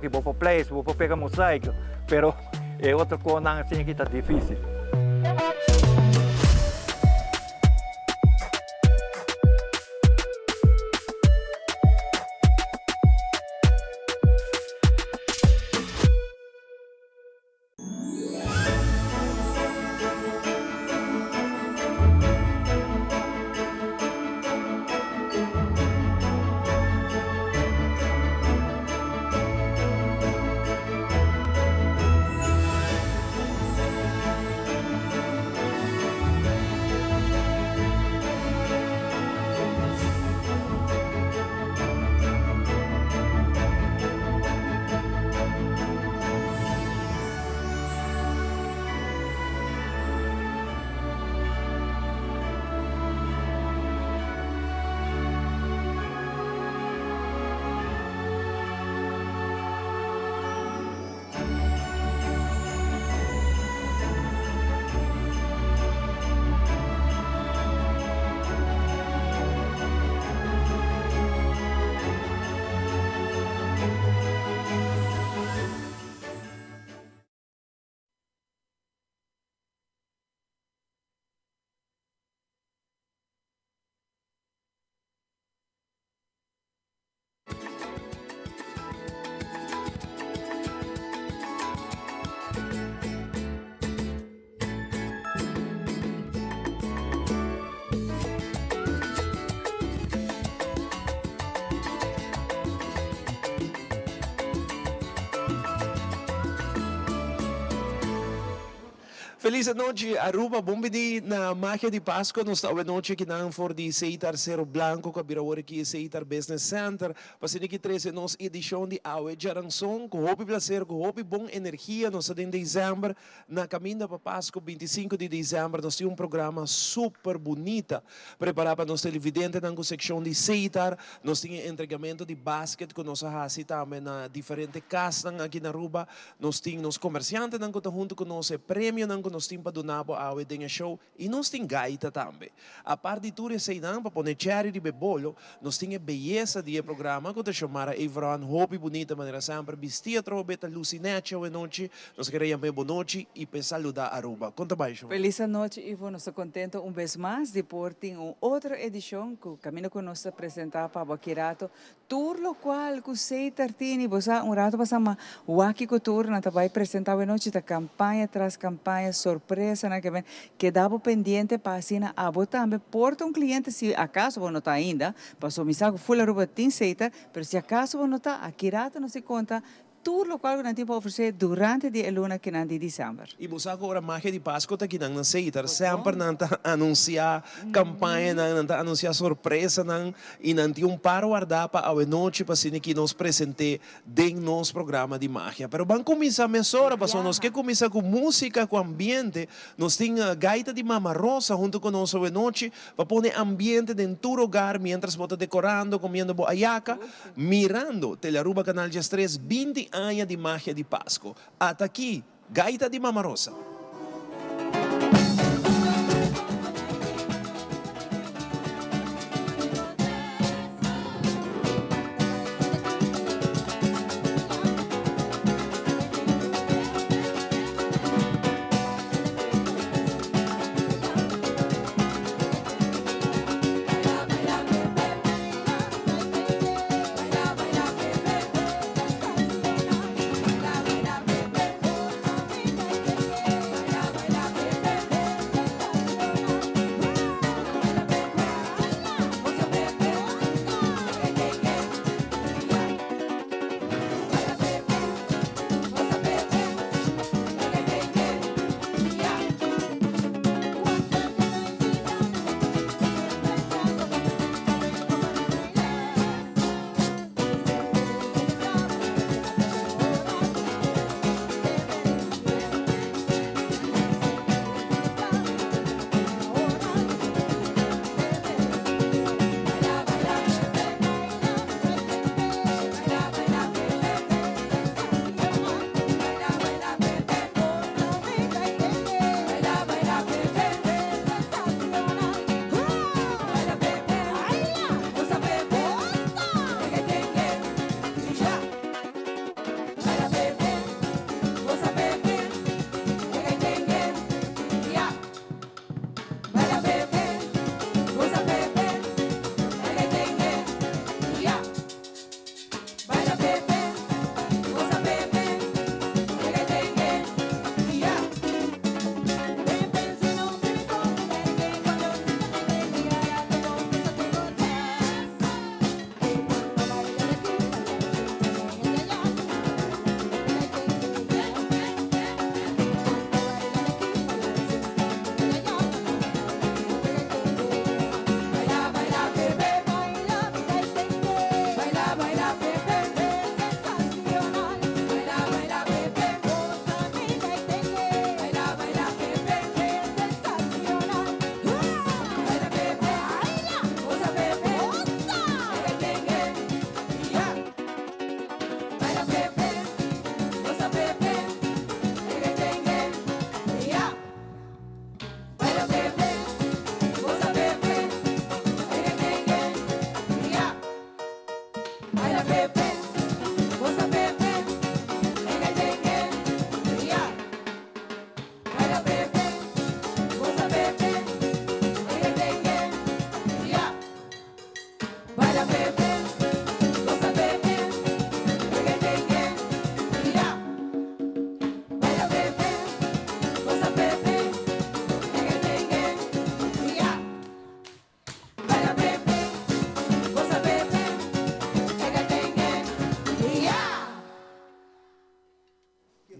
Bo por place, bo por pega mosaico, pero e otro conan asina aki ta dificil. Feliz anochi Aruba, bon bini na Magia di Pasco. Nos ta awe nochi akinan for di Seitar Cerro Blanco cu a bira awor aki e Seitar Business Center pa asina ki trece nos edicion di awe djaranson cu hopi placer, cu hopi bon energia. Nos ta den december Na caminda pa Pasco 25 di december nos tin un programa super bunita prepara pa nos televidentenan cu seccion di Seitar. Nos tin e entregamento di basket cu nos a haci tambe na diferente casnan aki na Aruba. Nos tin nos comerciantenan cu ta hunto cu nos, e premionan cu nos tin pa duna bo awe den e show y nos tin gaita tambe. Apart di tur eseinan, pa pone cherry riba e bolo, nos tin e beyesa di e programa cu ta Xiomara Evron, hopi bunita manera semper, bisti atrobe, ta luci nechi awe nochi. Nos kere yam'e bonochi y p'e saluda Aruba. Con ta bay, Xiomara? Feliz anochi, Ivo. Nos ta contento un bes mas di por tin un otro edicion cu caminda cu nos ta presenta pa bo aki rato. Tur locual cu Sei Tartini, bo sa un rato pasa ma wak kico tur nan ta bay presenta awe nochi ta campaña tras campaña, sorpresanan ke ben. Keda bo pendiente pa asina abo tambe por ta un cliente si acaso bo no ta ainda, pasobra mi sa cu full Aruba tin Seitar, pero si acaso bo no ta, aki rato nos tin conta Tur lokual ku nan tin pa ofresé durante di e luna kinan di disèmber. I bo sa ku ora magia di Pasko ta kinan nan seitar, semper nan ta anunsiá kampañanan, nan ta anunsiá sorpresanan i nan tin un par wardá pa awenochi pa asina ki nos present'é den nos programa di magia. Pero ban kuminsá mesora pasobra nos ke kuminsá ku músika, ku ambiente. Nos tin gaita di Mama Rosa huntu ku nos awenochi pa pone ambiente den tur hogar miéntras bo ta dekorando, komiendo bo ayaka. Mirando Telearuba Canal 13 binti aña di magia di Pasco. Ata aki, Gaita di Mama Rosa.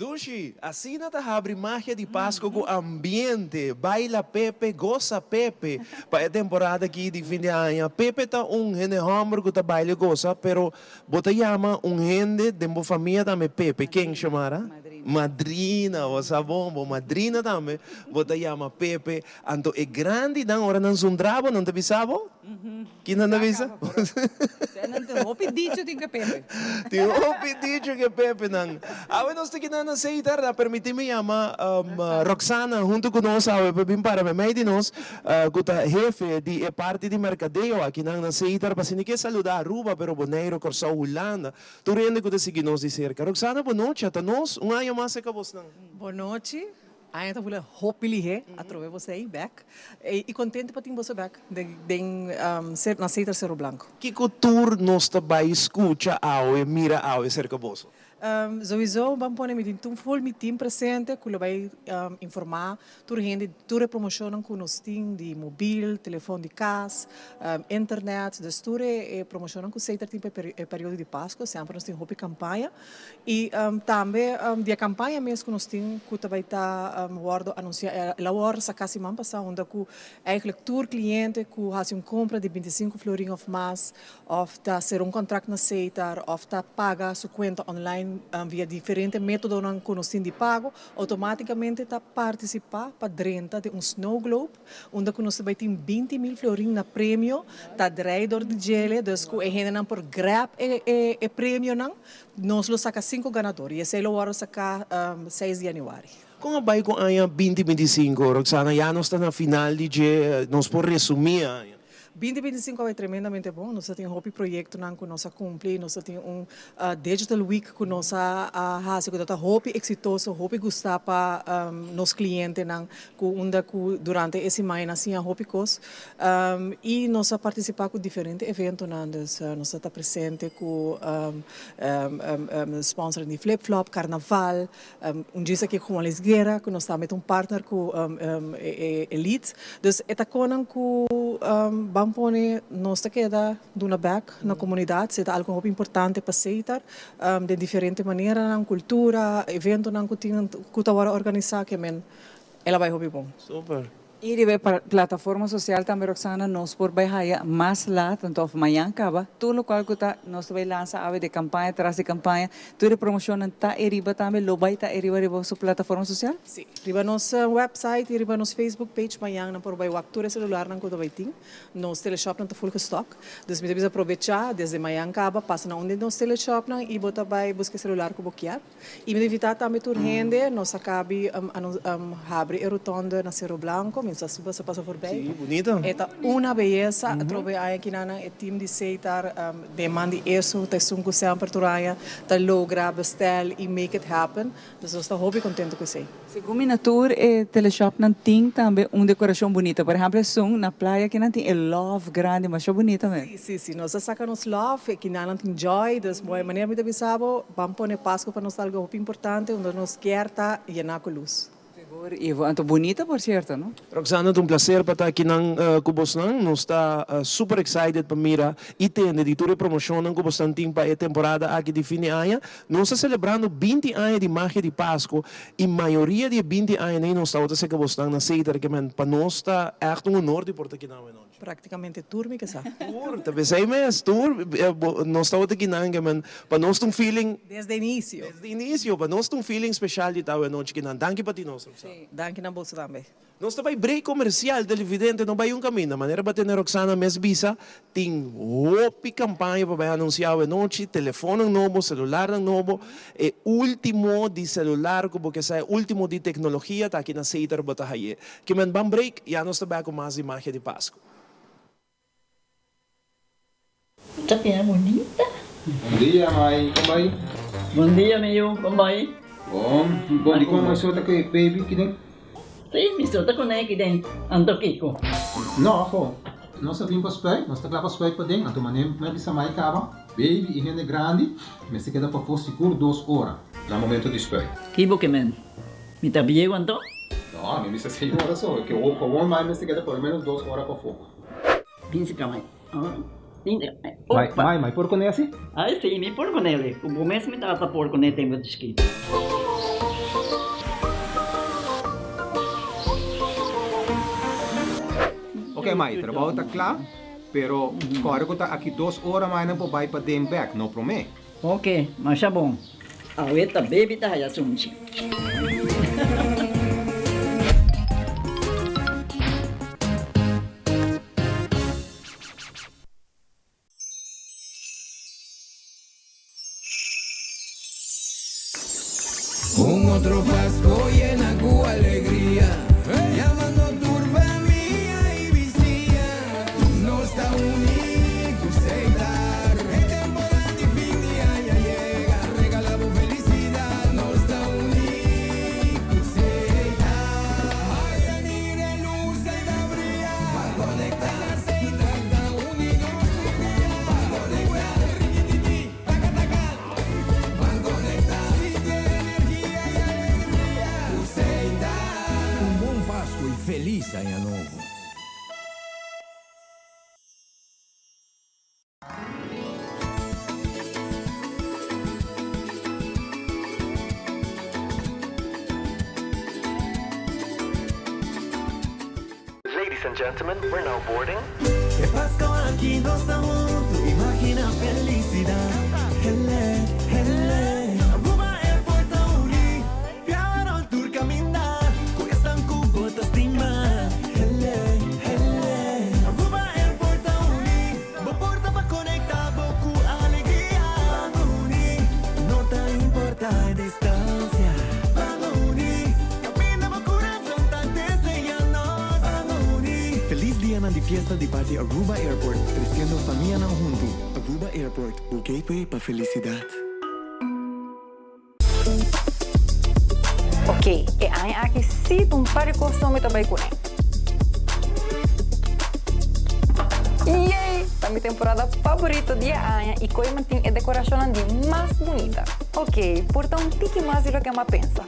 Dushi, asina ta habri Magia di Pasco cu ambiente, baila Pepe, goza Pepe. Pa e temporada aki di fin di aña, Pepe ta un hende homber cu ta baila y goza, pero bo ta yama un hende den bo famia tambe Pepe. Ken, Xiomara? Madrina. Madrina, bo sa bon, bo madrina tambe bo ta yama Pepe. Anto e grandinan ora nan zundra bo, nan ta bisa bo? Ki nan ta bisa? Nan tin hopi dicho tin ke Pepe. Tin hopi dicho ke Pepe nan. Awe nos ta kina na Seitar, a permiti mi yama Roxana hunto ku nos awe pa bin para meimei di nos ku ta hefe di e parti di merkadeo akinan na Seitar pa asina ke saluda Aruba pero Boneiru, Kòrsou, Hulanda, tur hende ku ta sigui nos di serka. Roxana bonochi, ata nos un aña mas serka bosnan. Bonochi. Aña ta bula hopi lihé, atrobe boso ei bek i kontento pa tin boso bek den na Setar Cerro Blanco. Kiko tur nos ta bai skucha awe, mira awe serka boso? Souiso ban pone mi tin tur ful mi team presente ku lo bai informá tur hende tur e promoshonnan ku nos tin di mobil, telefon di kas, internet, dus tur e promoshonnan ku Setar tin pa e periodo di Pasko, semper nos tin hopi kampaña. Y tambe di e campaña mes cu nos tin cu ta bay ta wordo anuncia, el a wordo saca siman pasa unda cu eigenlijk tur cliente cu haci un compra di binticinco florin of mas of ta cera un contract na Setar of ta paga su cuenta online via diferente metodonan cu nos tin di pago automaticamente ta participa pa drenta den un snow globe Unda ku nos ta bai tin 20.000 florin na premio, ta drei dor di djele, dus ku e hendenan por grab e e premionan, nos lo saka sinku ganador i esei lo wòrdu saká seis di yanüari. Kon a bai ku aña 2025, Roxana? Ya nos ta na final di dje, nos por resumí e aña? 2025 a bai tremendamente bon. Nos a tin hopi proyectonan cu nos a cumpli. Nos a tin un Digital Week cu nos a haci cu ta hopi exitoso, hopi gusta pa nos clientenan cu unda cu durante e siman nan a siña hopi cos. Y nos a participa cu diferente eventonan. Dus nos a ta presente cu sponsoring di Flip Flop, Carnaval, Un djis aki Juan Luis Guerra ku nos tambe ta un partner ku Elite. Dus e ta konan ku ban pone nos ta keda duna bek na komunidat. Si ta algu hopi importante pa Setar den diferente maneranan, kultura, eventonan ku tin ku ta wòrdu organisá ke men el a bai hopi bon. Super. Y riba e plataforma social tambe Roxana nos por bay haya mas laat anto of mañan caba tur locual cu ta nos ta bay lansa awe de campaña tras di campaña tur e promocionnan ta e riba tambe lo bay ta e riba riba su plataforma social? Si, riba nos website y riba nos Facebook page mañan nan por bay wak tur e celularnan cu ta bay tin. Nos teleshopnan ta full gestock, dus mi ta bisa probecha desde mañan caba pasa na un di nos teleshopnan y bo ta bay busca e celular cu bo kier. Y mi ta invita tambe tur hende, nos a cabi habri e rotonde na Cerro Blanco, mi no sa si boso a pasa voorbij. Sí, bunita. E ta una beyesa, atrobe aña kinanan e team di Setar den man di Esu ta esun cu semper tur aña ta logra bestel y make it happen, dus nos ta hopi contento cu esey. Segun mi na tur e teleshopnan tin tambe un decoracion bunita, por ehempel esun na playa kinan tin e love grandi masha bunita mes. Si, si, si, nos a saca nos love, e kinanan tin joy, dus mooi manera mi ta bisa bo, ban pone Pascu pa nos ta algo hopi importante unda nos kier ta yena cu luz. Sigur Ivo, anto bunita por cierto no? Roxana, ta un placer pa ta akinan cu bosnan. Nos ta super excited pa mira y tende di tur e promocionnan cu bosnan tin pa e temporada aki di fin di aña. Nos ta celebrando 20 aña di Magia di Pasco y mayoria di e 20 añanan nos tabata cerca bosnan na Setar ke men pa nos ta echt un honor di por ta akinan awe nochi. Practicamente tur mi ke sa. Tur, ta pesey mes, tur nos tabata akinan ke men pa nos ta un feeling. Desde inicio. Desde inicio, pa nos ta un feeling special di ta awe nochi akinan. Danki pa tin nos, Roxana. Danki na boso tambe. Nos ta bai break comercial, televidente no bai un caminda. Manera ba tene Roxana mes bisa, tin hopi campaña pa bai anuncia awe nochi, telefonnan nobo, celularnan nobo. E ultimo di celular cu bo ke sa, e ultimo di tecnologia ta aki na Setar bo ta haye. Ke men ban break, ya nos ta bai cu mas di Magia di Pascu. Ta bira bunita. Bon dia mai, kon bai? Bon dia mi yu, kon bai? Bon, bon dikon mai so ta ku e baby kiden? Si, mi so ta kuné kiden, anto kiko? No, afo, nos a bin pa spuit, nos ta kla pa spuit paden, anto manera mi a bisa mai kaba, baby i hende grandi mester keda pafó sigur dos ora na momento di spuit. Ki bo ke men? Mi ta bieu anto? No, mi bisa seis ora so, ke gewoon mai mester keda por lo menos dos ora pafó. Bin si ka mai. Mai, mai, mai por kuné asi? Ai si, mi por kuné li. Ku bo mes mi tata por kuné tempu di chikito. Ok mai, trabou ta kla, pero kòrda ku ta aki dos ora mai nan por bai paden bèk, no promé. Ok, masha bon. Awe ta baby ta haya sunchi. Un otro Pasco yena cu alegria, Yamando tur famia y bisiña, Nos ta uni cu Setar. E temporada di fin di aña yega, Regala bo felicidad, Nos ta uni cu Setar. Ay, mira e luz ey ta bria, Ban conecta, Setar ta uni nos tur dia, Ban conecta, rikititi, taka taka. Ban conecta, sinti e energia y alegria cu Setar. Un bon Pasco y feliz aña nobo. Ladies and gentlemen, we're now boarding. E Pasco aki nos ta hunto, imagina felicidad. Hele, hele. Aruba Airport ta uni, viaha rond tur caminda, cu esnan cu bo ta stima. Hele, hele. Aruba Airport ta uni, bo porta pa conecta bo cu alegria. Ban uni, no ta importa e distancia. Ban uni, caminda bo curazon ta desea nos. Ban uni. Feliz dianan di fiesta di parti Aruba Airport, treciendo famianan hunto. Aruba Airport, bo gateway pa felicidad. Ok, e aña aki sí ta un par di kos no mi ta bai kuné. Yey! Ta mi temporada faborito di e aña i koe mantin e dekorashonnan di mas bunita. Ok, por ta un tiki mas di loke mi a pensa.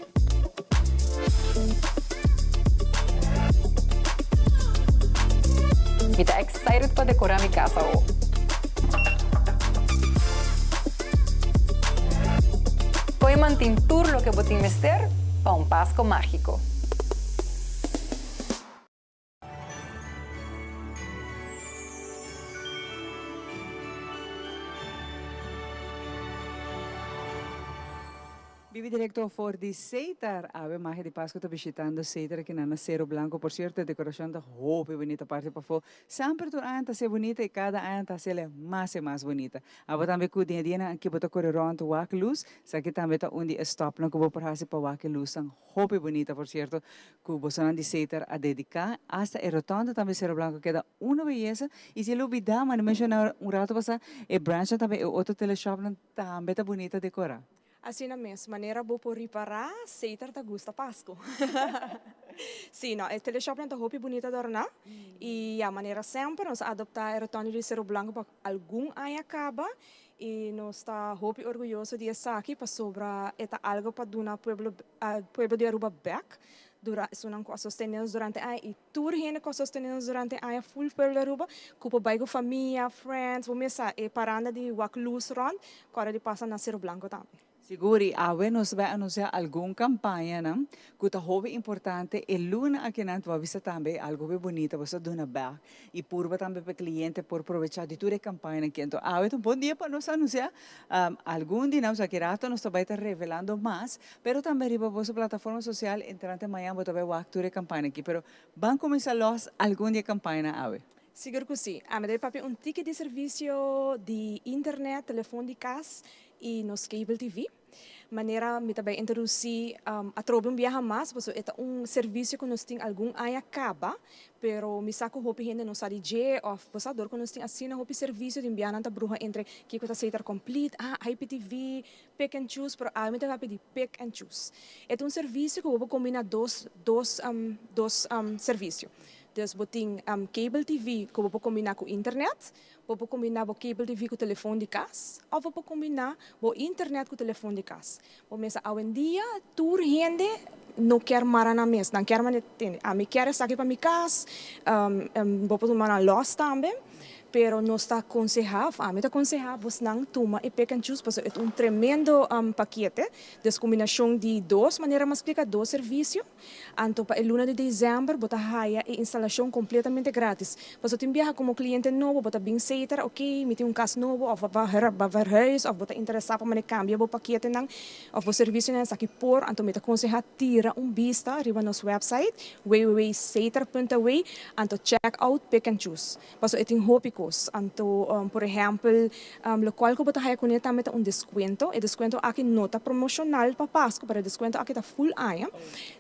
Mi ta excited pa dekorá mi kas awo. Koe mantin tur loke bo tin mester pa un Pasko mágiko. Bibi directo for di Seitar. Awe Magia di Pasco ta bishitando Seitar aki na na Cero Blanco. Por cierto, e decoracion ta hopi bunita parti pafó. Semper tur aña ta hacié bunita y cada aña ta haciele mas y mas bunita. Abo tambe cu den e dianan aki bo ta core rond wak luz. Esaki tambe ta un di e stopnan cu bo por haci pa wak e luznan hopi bunita por cierto cu bosonan di Seitar a dedica. Hasta e rotonda tambe Cero Blanco keda uno beyesa. Y si lubida, manda menciona un rato pasa, e branchnan tambe, e otro teleshopnan tambe ta bunita decora. Asina mes, manera bo por ripará, Seiter ta gusta Pasku. Sí, no, e teleshopnan ta hopi bunita adorná i ya, manera semper nos a adoptá e rotonda di Seru Blanku pa algun aña kaba i nos ta hopi orguyoso di esaki pasobra e ta algu pa duna pueblo pueblo di Aruba bèk dura esunnan ku a sostené nos durante aña i Tur hende ku a sostené nos durante aña full pueblo di Aruba, ku por bai ku famia, friends, bo mes sa e paranda di wak lus rond ku ora di pasa na Cerro Blanco tambe. Sigur i awe nos bai anunsiá algun kampañanan ku ta hopi importante e luna akinan bo a bisa tambe algu hopi bunita bo sa duna bèk i purba tambe pa e kliente por probechá di tur e kampañanan aki. Anto awe ta un bon dia pa nos anunsiá algun di nan, aki rato nos ta bai ta revelando mas Pero tambe riba boso plataforma social entrante mañan bo ta bay wak tur e campaña aki. Pero ban cuminsa los algun di e campañanan awe. Sigur cu si. Ami ta bay papia un tiki di servicio di internet, telefon di cas y nos cable TV. Manera mi ta bay introduci atrobe un biaha mas pasobra e ta un servicio cu nos tin algun aña caba Pero mi sa ku hopi hende no sa di dje òf bo sa dor ku nos tin asina hopi servisio tin biaha nan ta bruha entre kiko ta Setar Complete, ah IPTV, Pick and Choose, pero ami ta papia di Pick and Choose. E ta un servisio ku bo por kombina dos dos dos servisio. Dus bo tin Cable TV ku bo por kombina ku internet, bo por kombina bo Cable TV ku telefon di kas òf bo por kombina bo internet ku telefon di kas. Bo mester awendia tur hende no kier mara nan mes, nan kier manda tende ami kier esaki pa mi kas, bo por tuma nan los tambe, Pero nos ta konsehá, òf ami ta konsehá bosnan tuma e pick and choose pasobra e ta un tremendo pakete. Dus kombinashon di dos manera mi a splika, dos servisio. Anto pa e luna di desèmber bo ta haya e instalashon kompletamente grátis. Pasobra tin biaha komo kliente nobo bo ta bin seter, oke mi tin un kas nobo òf bo a verhuis òf bo ta interesá pa mane kambia bo paketenan òf bo servisionan esaki por. Anto mi ta konsehá tira un bista riba nos wèpsait www.seter.aw anto check out pick and choose. Pasobra e tin hopi kos. Anto, por ehèmpel, lokual ku bo ta haya kuné tambe ta un deskuento. E deskuento aki no ta promoshonal pa Pasku, pero e deskuento aki ta ful aña,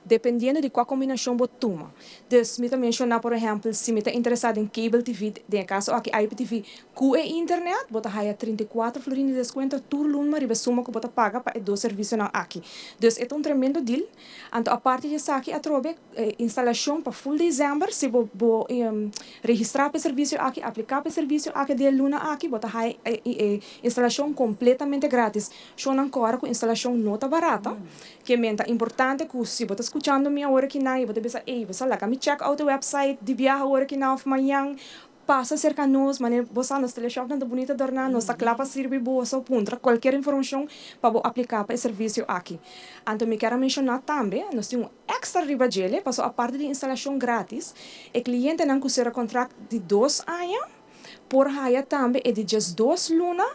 dependiendo di kua kombinashon bo tuma. Dus, mi ta menshoná, por ehèmpel, si mi ta interesá den cable TV, den e kaso aki IPTV, ku e internet, bo ta haya 34 florin di deskuento tur luna riba e suma ku bo ta paga pa e dos servisionan aki. Dus, e ta un tremendo deal. Anto, aparte di esaki atrobe, E instalashon pa full december, si bo bo registrá pa e servisio aki, apliká pa e servisio aki di e luna aki, bo ta haña e instalashon kompletamente grátis. Shownan kòrda ku instalashon no ta barata. Ke men ta importante ku si bo ta skuchando mi awor akinan i bo ta bisa, ey, bo sa laga mi check out e website di biaha awor akinan òf mañan, Pasa serka nos, manera bo sa nos teleshopnan ta bunita dorná, nos ta kla pa sirbi boso, puntra kualkier informashon pa bo apliká pa e servisio aki. Anto mi kier a menshoná tambe, nos tin un èkstra riba djele, pasobra aparte di instalashon grátis, e klientenan ku sera kontrakt di dos aña por haya tambe e di 12 luna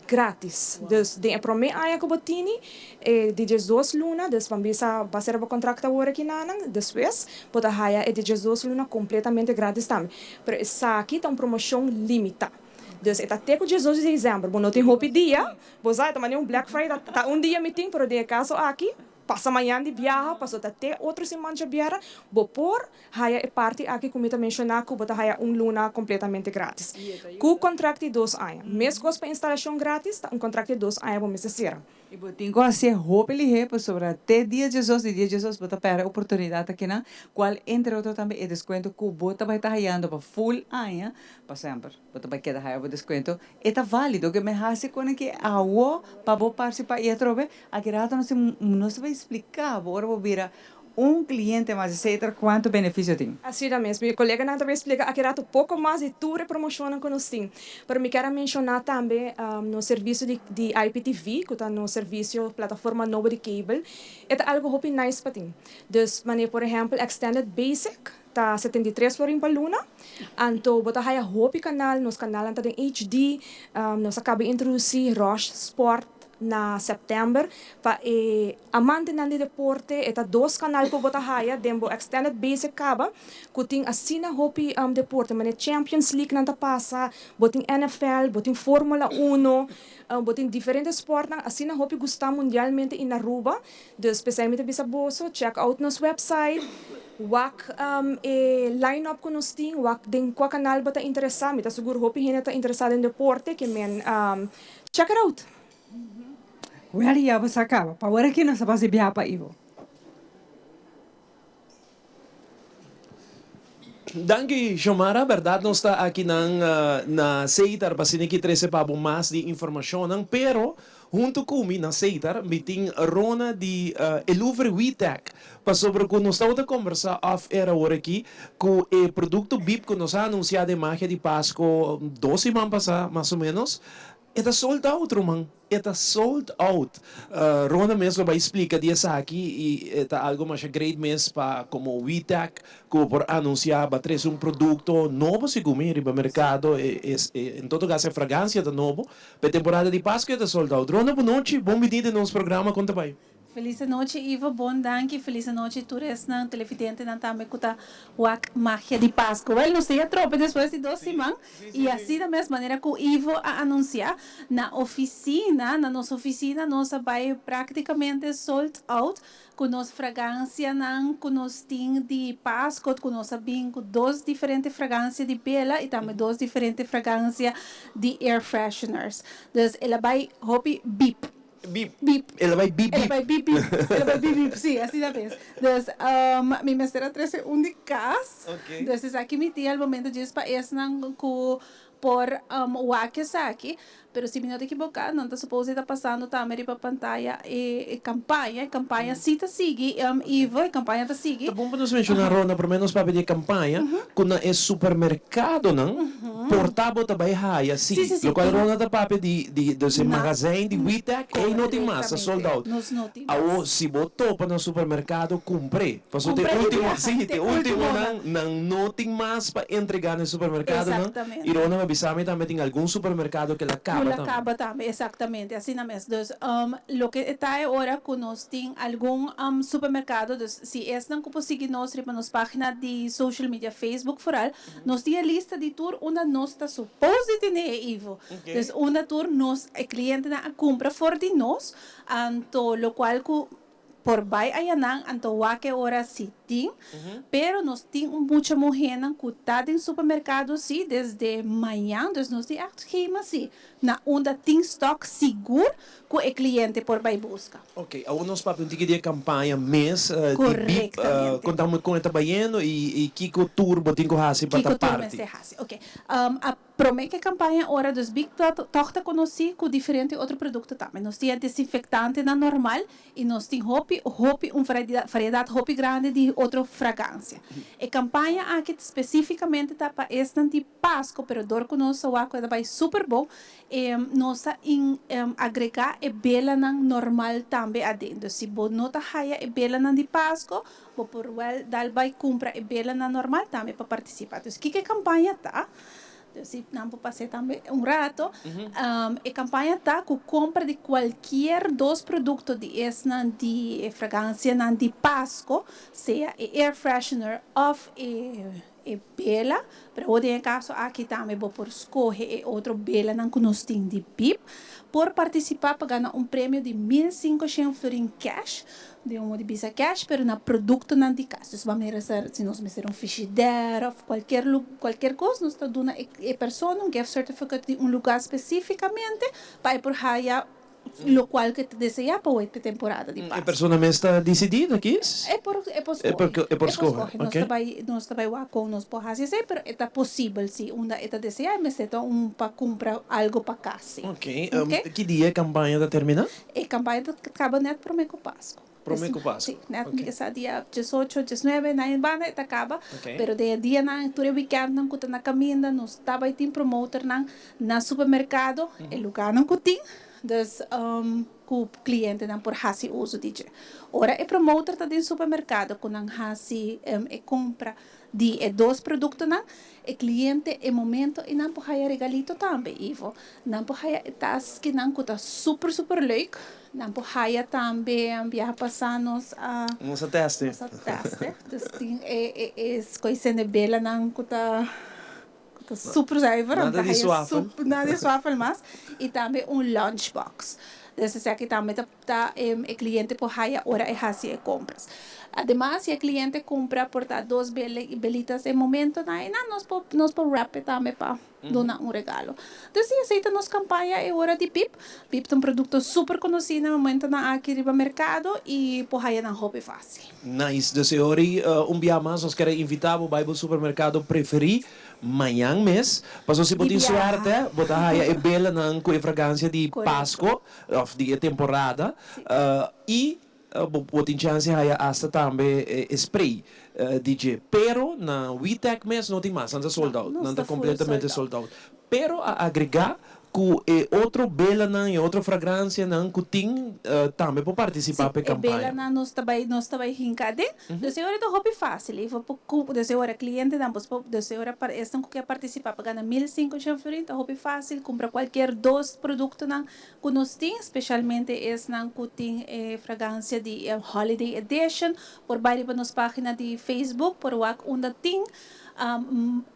gratis. Dus den e prome aña ku bo tini e di 12 luna, dus ban bisa ba sera bo kontrakt awor aki nanan, despues bo ta haya e di 12 luna kompletamente gratis tambe. Pero esaki ta un promoshon limitá. Dus e ta te ku 12 di desèmber. Bo no tin hopi dia, bo sa e ta manera un Black Friday, ta un dia mi tin, pero den e kaso aki pasa mañan di biaha, paso ta te otro siman djabièrnè, bo por Haya e parti aki ku mi ta menshoná ku bo ta haya un luna kompletamente grátis. Ku kontrakt di dos aña. Meskos pa instalashon grátis, ta un kontrakt di dos aña bo mester sera. I bo tin ku hasié hopi lihé pasobra te dia djesos di dia djesos bo ta pèrdè oportunidat akinan, kual entre otro tambe e deskuento ku bo ta bai ta hayando pa ful aña, pa semper bo ta bai keda haya bo deskuento, e ta válido ke mi hasi kon aki awo pa bo partisipá i atrobe aki rato nos tin nos ta bai spliká bo ora bo bira Un cliente mas etcetera cuanto beneficio tin? Asina mes, mi coleganan ta bay splica aki rato poco mas di tur e promocionnan cu nos tin. Pero mi kier a menciona tambe nos servicio di di IPTV cu ta nos servicio plataforma nobo di cable. E ta algo hopi nice pa tin. Dus manera por ehempel Extended Basic ta 73 florin pa luna. Anto bo ta haya hopi canal, nos canalnan ta den HD, nos a caba introduci Rush Sport na sèptèmber pa e amantenan di deporte. E ta dos kanal ku bo ta haya den bo Extended Basic kaba ku tin asina hopi deporte manera Champions League nan ta pasa, bo tin NFL, bo tin Formula Uno, bo tin diferente sportnan asina hopi gusta mundialmente i na Aruba. Dus p'esei mi ta bisa boso check out nos website, wak e line up ku nos tin, wak den kua kanal bo ta interesá. Mi ta sigur hopi hende ta interesá den deporte ke men Check it out! Wel ya bo sa caba. Pa ora ki nos a basa biaha pa Ivo. Danki Xiomara, berdad nos ta aki nan na Seitar pa asina ki trece pa bo mas di informacionnan, pero hunto cu mi na Seitar mi tin Rona di Elouvre Witec, pasobra cu nos tabata combersa off air awor aki cu e producto bip cu nos a anuncia den Magia di Pasco dos siman pasa mas o menos, E ta sold out ruman, e ta sold out. Rona mes lo bai splika di esaki i e ta algo masha great mes pa komo WITEC ku bo por anunsiá ba trese un produkto nobo segun mi riba merkado en todo kaso e fragansia ta nobo pa e temporada di Pasku e ta sold out. Rona bunochi, bon bini den nos programa kon ta bai? Felis anochi Ivo, bon danki, felis anochi tur esnan televidentenan tambe ku ta wak Magia di Pasku. Wel nos ta ya trope despues di dos siman i asina mes manera ku Ivo a anunsia na ofisina, na nos ofisina nos a bai praktikamente sold out ku nos fragansianan ku nos tin di Pasku ku nos a bin ku dos diferente fragansia di bela i tambe dos diferente fragansia di air fresheners. Dus el a bai hopi bip. Bip. Bip. El a bai bip El a bip. bai bip bip. El a bai bip bip, sí, asina mes. Dus, mi mester a trese un di kas. Ok. Dus esaki mi tin al momento djis pa esnan ku por wak esaki. Pero si mi no ta ekiboká, nan ta suppose ta pasando tambe riba pantaya e kampaña. E kampaña sí ta sigui, Ivo, e kampaña ta sigui. Ta bon pa nos menshoná, Rona, promé nos papia di e kampaña, ku na e supermerkadonan. Por ta bo ta bay haya si. Sí, sí, sí. Locual Rona ta papia di di dus e magazijn di Witek ey no tin mas, ta sold out. Nos no tin mas. Awo si bo topa na supermercado cumpr'e. Pasobra te Cumpr'e di ultimo, biaha, si, te te ultimo ultimonan. nan nan no tin mas pa entrega na e supermercadonan. Exactamente. Y Rona a bisa mi tambe tin algun supermercado ke la Ku caba la tambe. caba tambe, exactamente, asina mes. Dus loke ta e ora ku nos tin algun supermercado, dus si esnan ku por sigui nos riba nos pagina di social media Facebook vooral, Nos tin e lista di tur unda nos ta supos di tene e Ivo. Dus unda tur nos e clientenan a cumpra for di nos, anto locual cu por bay ayanan anto wak e ora si tin. Pero nos tin un mucha muhernan cu ta den supermercado si desde mañan, dus nos tin echt schema si na unda tin stock sigur cu e cliente por bay busca. Ok, awor nos papia un tiki di e campaña mes di bip. Conta mi con e ta bayendo y kico tur bo tin cu haci pa ta Kico tur parti. mester haci, ok. A prome cu e campaña ora dus bip toch ta conoci cu diferente otro producto tambe. Nos tin e desinfectantenan normal y nos tin hopi, hopi un variedad hopi grandi di otro fragancia. E campaña aki specificamente ta pa esnan di Pasco, pero dor cu nos a wak cu e ta bay super bon, E nos ta in agrega e belanan normal tambe aden. Dus si bo no ta haya e belanan di Pasco, bo por wel dal bay cumpra e belanan normal tambe pa participa. Dus kiko e campaña ta? Dus si nan por pas'e tambe un rato. E campaña ta cu compra di cualkier dos producto di esnan di e fragancianan di Pasco, sea e air freshener of e. E bela, pero awor den e kaso aki tambe bo por skohe e otro belanan ku nos tin di bip. Por partisipá pa gana un premio di 1500 florin cash, den un modo di bisa cash, pero na produktonan di kas. Dus manera si nos mester un fishidèr òf kualkier kualkier kos, nos ta duna e persona un gift certificate di un lugá spesífikamente pa e por haya Locual cu e ta desea pa wet p'e temporada di E Pascu. persona mes ta dicidi ta kies? E por e por E por scoge. e por E por scoge, scoge. Nos ok. ta bay nos ta bay wak con nos por haci esey, pero e ta posibel si unda e ta desea e mester ta un pa cumpra algo pa cas si. Ok, Ok. ki dia e campaña ta termina? E campaña ta caba net prome cu Pascu. Prome cu Pascu. Si, net Ok. sa dia diesocho, diesnuebe, na e banda e ta caba. Ok. Pero den e dianan, tur e weekendnan cu ta na caminda, nos ta bay tin promoternan na supermercado, e lugarnan cu tin. Dus ku klientenan por hasi uso di dje. Ora e promoter ta den supermerkado ku nan hasi e kompra di e dos produktonan, e kliente e momento ei nan por haya regalito tambe, Ivo. Nan por haya e taskinan ku ta super super leuk. Nan por haya tambe biaha pasá nos a. Nos a teste. Nos a teste. Dus tin e e skoisende belanan ku ta. Ta super zuiver. Nada di swafel. Nada di swafel mas. Y tambe un lunch box. Dus esaki tambe ta ta e cliente por haya ora e haci e compras. Ademas si e cliente cumpra por ta dos belitas e momentonan eynan nos por nos por wrap e tambe pa duna un regalo. Dus si esey ta nos campaña e ora di Pip. Pip ta un producto super conoci na e momentonan aki riba mercado y por haya nan hopi facil. Nice. Dus e ora ei un bia mas nos kere invita bo bai bo supermercado preferi mañan mes. Pasobra si bo tin suerte bo ta haya e belanan cu e fragancia di Pasco of di e temporada y bo tin chance haya hasta tambe e spray di dje. Pero na Witek mes no tin mas, nan ta sold out. Nan ta completamente sold out. Pero a agrega Ku e otro belanan i otro fragransianan ku tin tambe por partisipá pa e Sí, e kampaña. belanan nos ta bai nos ta bai hinka aden. Dus e ora ta hopi fásil. I por ku dus e ora klientenan bos por dus e ora esnan ku ke partisipá pa gana 1500 florin ta hopi fásil kumpra kualkier dos produktonan ku nos tin, speshalmente esnan ku tin e fragansia di e Holiday Edition. Por bai riba nos página di Facebook por wak unda tin.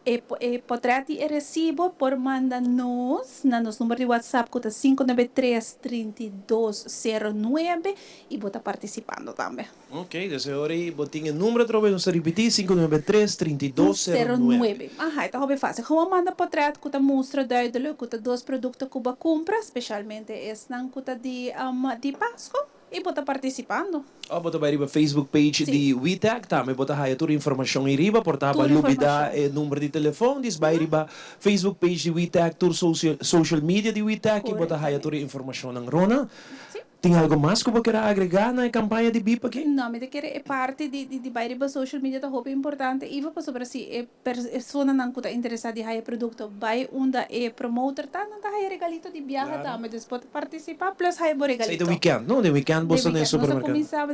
E potret di e resibo por manda nos na nos number di WhatsApp ku ta 593 32 09 i bo ta partisipando tambe. Ok, dus e ora ei bo tin e number atrobe, nos ta ripití, 593 32 09. Aha, e ta hopi fásil. Gewoon manda potret ku ta mustra duidelijk ku ta dos produkto ku bo a kumpra, speshalmente esnan ku ta di di Pasko. I bo ta partisipando. Of bo ta bai riba Facebook page di WITAC, tambe bo ta haya tur informashon ei riba. Por ta bo a lubida e number di telefon, dis bai riba Facebook page di WITAC, tur social media di WITAC i bo ta haya tur e informashonnan. Rona, Tin algo mas ku bo kier a agregá na e kampaña di bip aki? No, mi ta kere e parti di di di bai riba social media ta hopi importante, Ivo, pasobra si e personanan ku ta interesá di haya produkto bai unda e promoter ta, nan ta haya regalito di biaha tambe. Dus bo ta partisipá plus haya bo Esei regalito. ta weekend, no? Den weekend Den bo sta na e weekend. Nos ta supermerkado. kuminsá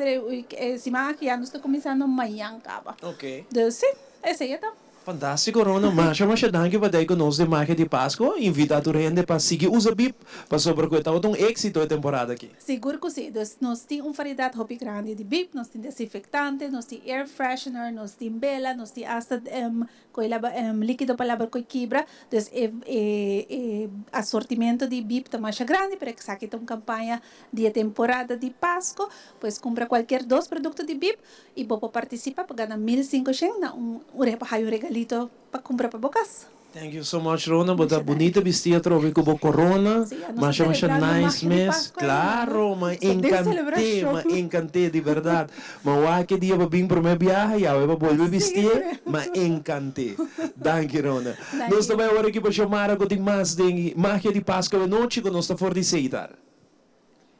e siman aki ya nos ta kuminsando mañan kaba. Oké. Dus sí, esei e ta. Fantástiko Rona, masha masha danki pa dei ku nos den Magia di Pasko. Invitá tur hende pa sigui usa bip pasobra ku e tabata un éksito e temporada aki. Sigur ku si. Dus nos tin un variedat hopi grandi di bip, nos tin desinfektante, nos tin air freshener, nos tin bela, nos tin asta koe laba likido pa laba koe kibra. Dus e e e asortimento di bip ta masha grandi, pero esaki ta un kampaña di e temporada di Pasko. Pues kumpra kualkier dos produkto di bip Y bo por participa pa gana 1500 na un ora pa haya un regalito pa cumpra pa bo cas. Thank you so much Rona, bo ta bunita bisti atrobe cu bo corona, masha masha nice mes, claro, ma encante, ma encante di berdad, ma wak e dia bo bin prome biaha y awe bo bolbe bistié, ma encante. Danki Rona. Nos ta bay awor aki pa Xiomara cu tin mas den Magia di Pascua e nochi cu nos ta for di Seitar.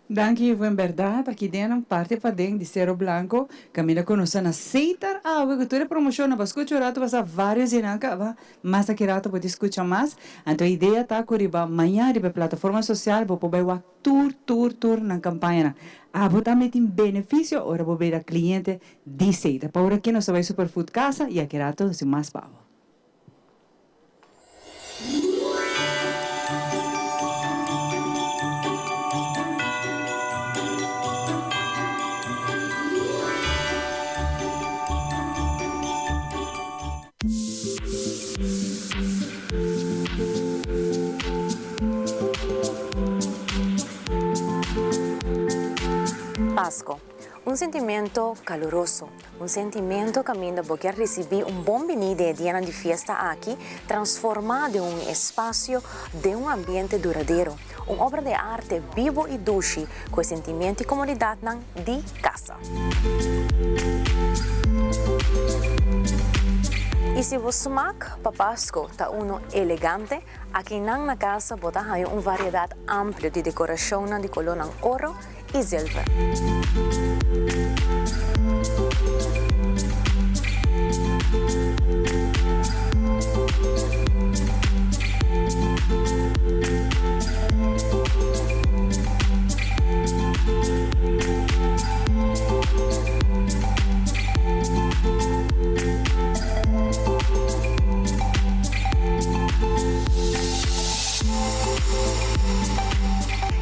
Danki Ivo, en berdad aki den un parti paden di Cerro Blanco caminda cu nos ta na Seitar awe cu tur e promocionnan pa scucha un rato pasa varios di nan caba mas aki rato bo tin scucha mas anto e idea ta cu riba mañan riba e plataforma social bo por bay wak tur tur tur nan campañanan abo tambe tin beneficio ora bo bira cliente di Seitar pa ora aki nos ta bay Superfood casa y aki rato nos tin mas pa abo. Pasco. Un sentimento caluroso. Un sentimento caminda bo kier ricibi un bon bini den e dianan di fiesta aki, transforma den un espacio, den un ambiente duradero. Un obra de arte bibo y dushi cu e sentimento y comodidadnan di casa. Y si bo smaak pa Pasco ta uno elegante, akinan na casa bo ta haya un variedad amplio di decoracionnan di colornan oro y zilver.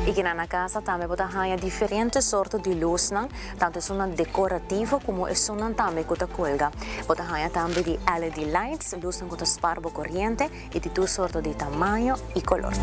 Y kinan na casa tambe bo ta haña diferente sorto di lusnan, tanto esunnan decorativo como esunnan tambe cu ta cuelga. Bo ta haña tambe di LED lights, lusnan cu ta spar bo coriente y di tur sorto di tamaño y color.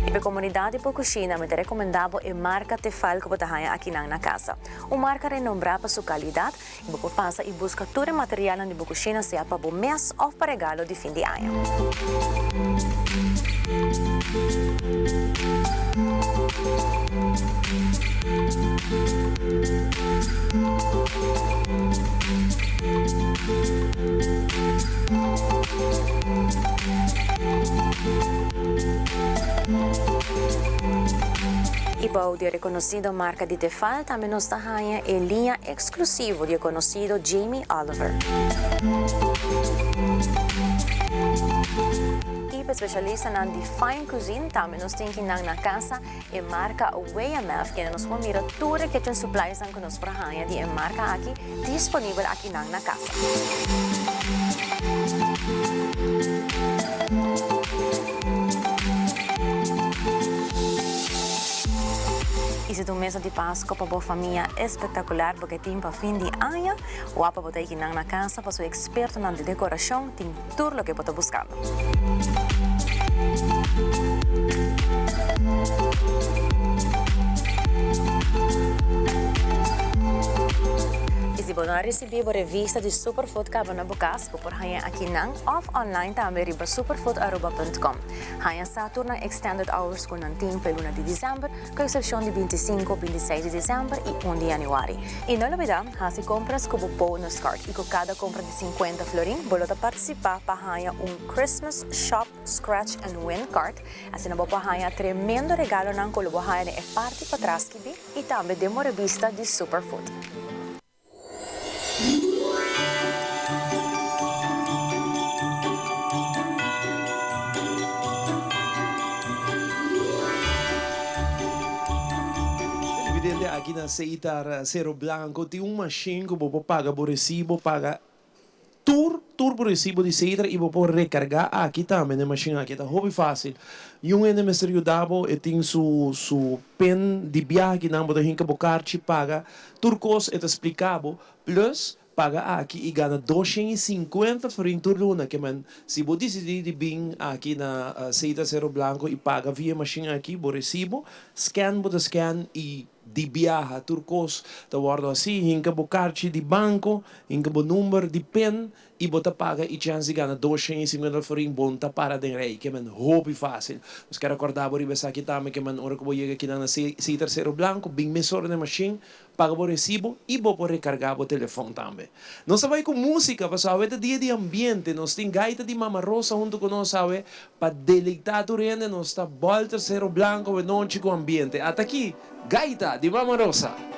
Y pa e comunidad di Pocushina mi ta recomenda bo e marca Tefal cu bo ta haña akinan na casa. Un marca renombra pa su calidad y bo por pasa y busca tur e materialnan di bo cushina sea pa bo mes of pa regalo di fin di aña. Y bou di e reconocido marca di Tefal tambe nos ta haña e liña exclusivo di e conocido Jamie Oliver. Y pa especialistanan di fine cuisine tambe nos tin kinan na casa e marca WMF kende nos por mira tur e kitchen suppliesnan cu nos por haña di e marca aki disponibel akinan na casa. Y si ta un mesa di Pasco pa bo famia espectacular bo ke tin pa fin di aña, wapa bo ta ekinan na casa pasobra expertonan di decoracion tin tur loke bo ta buscando. Y si. bo no a risibí bo revista di Superfood kaba na bo kas, bo por haña akinan òf online tambe riba superfoodaruba.com. Haña sa tur nan extended hours ku nan tin pa e luna di desèmber, ku eksepshon di 25, 26 di desèmber i 1 di yanüari. I no lubidá, hasi kompras ku bo bonus card i ku kada kompra di 50 florin bo lo ta partisipá pa haña un Christmas Shop Scratch and Win card. Asina bo por haña tremendo regalonan ku lo bo haña den e parti patras skibí i tambe den bo revista di Superfood. Televidente aki na Seitar Cerro Blanco tin un machine cu bo por paga bo recibo, paga tur tur bo recibo di Seitar y bo por recarga aki tambe na e machine aki. Ta hopi facil. Yun hende mester yuda bo, e tin su su pen di biaha akinan bo ta hinca bo carchi paga Tur kos e ta splika bo, plus paga aki i gana 250 florin tur luna. Ke men, si bo disidí di bin aki na Seita Cerro Blanco i paga via e mashin aki, bo resibo, scan bo ta scan i di biaha tur kos ta wòrdu hasí. Hinka bo karchi di banko, hinka bo number di pin I bo ta paga i chèns di gana 250 florin bon ta para den rei. Ke men hopi fásil. Nos kier rekordá bo riba esaki tambe ke men ora ku bo yega kinan na Seater Cerro Blanco bin mesora den mashin, paga bo resibo i bo por rekargá bo telefòn tambe. Nos ta bai ku músika pasobra awe ta dia di ambiente. Nos tin gaita di Mama Rosa huntu ku nos awe pa deleitá tur hende. Nos ta bòlter Cerro Blanco awe nochi ku ambiente. Ata aki gaita di Mama Rosa.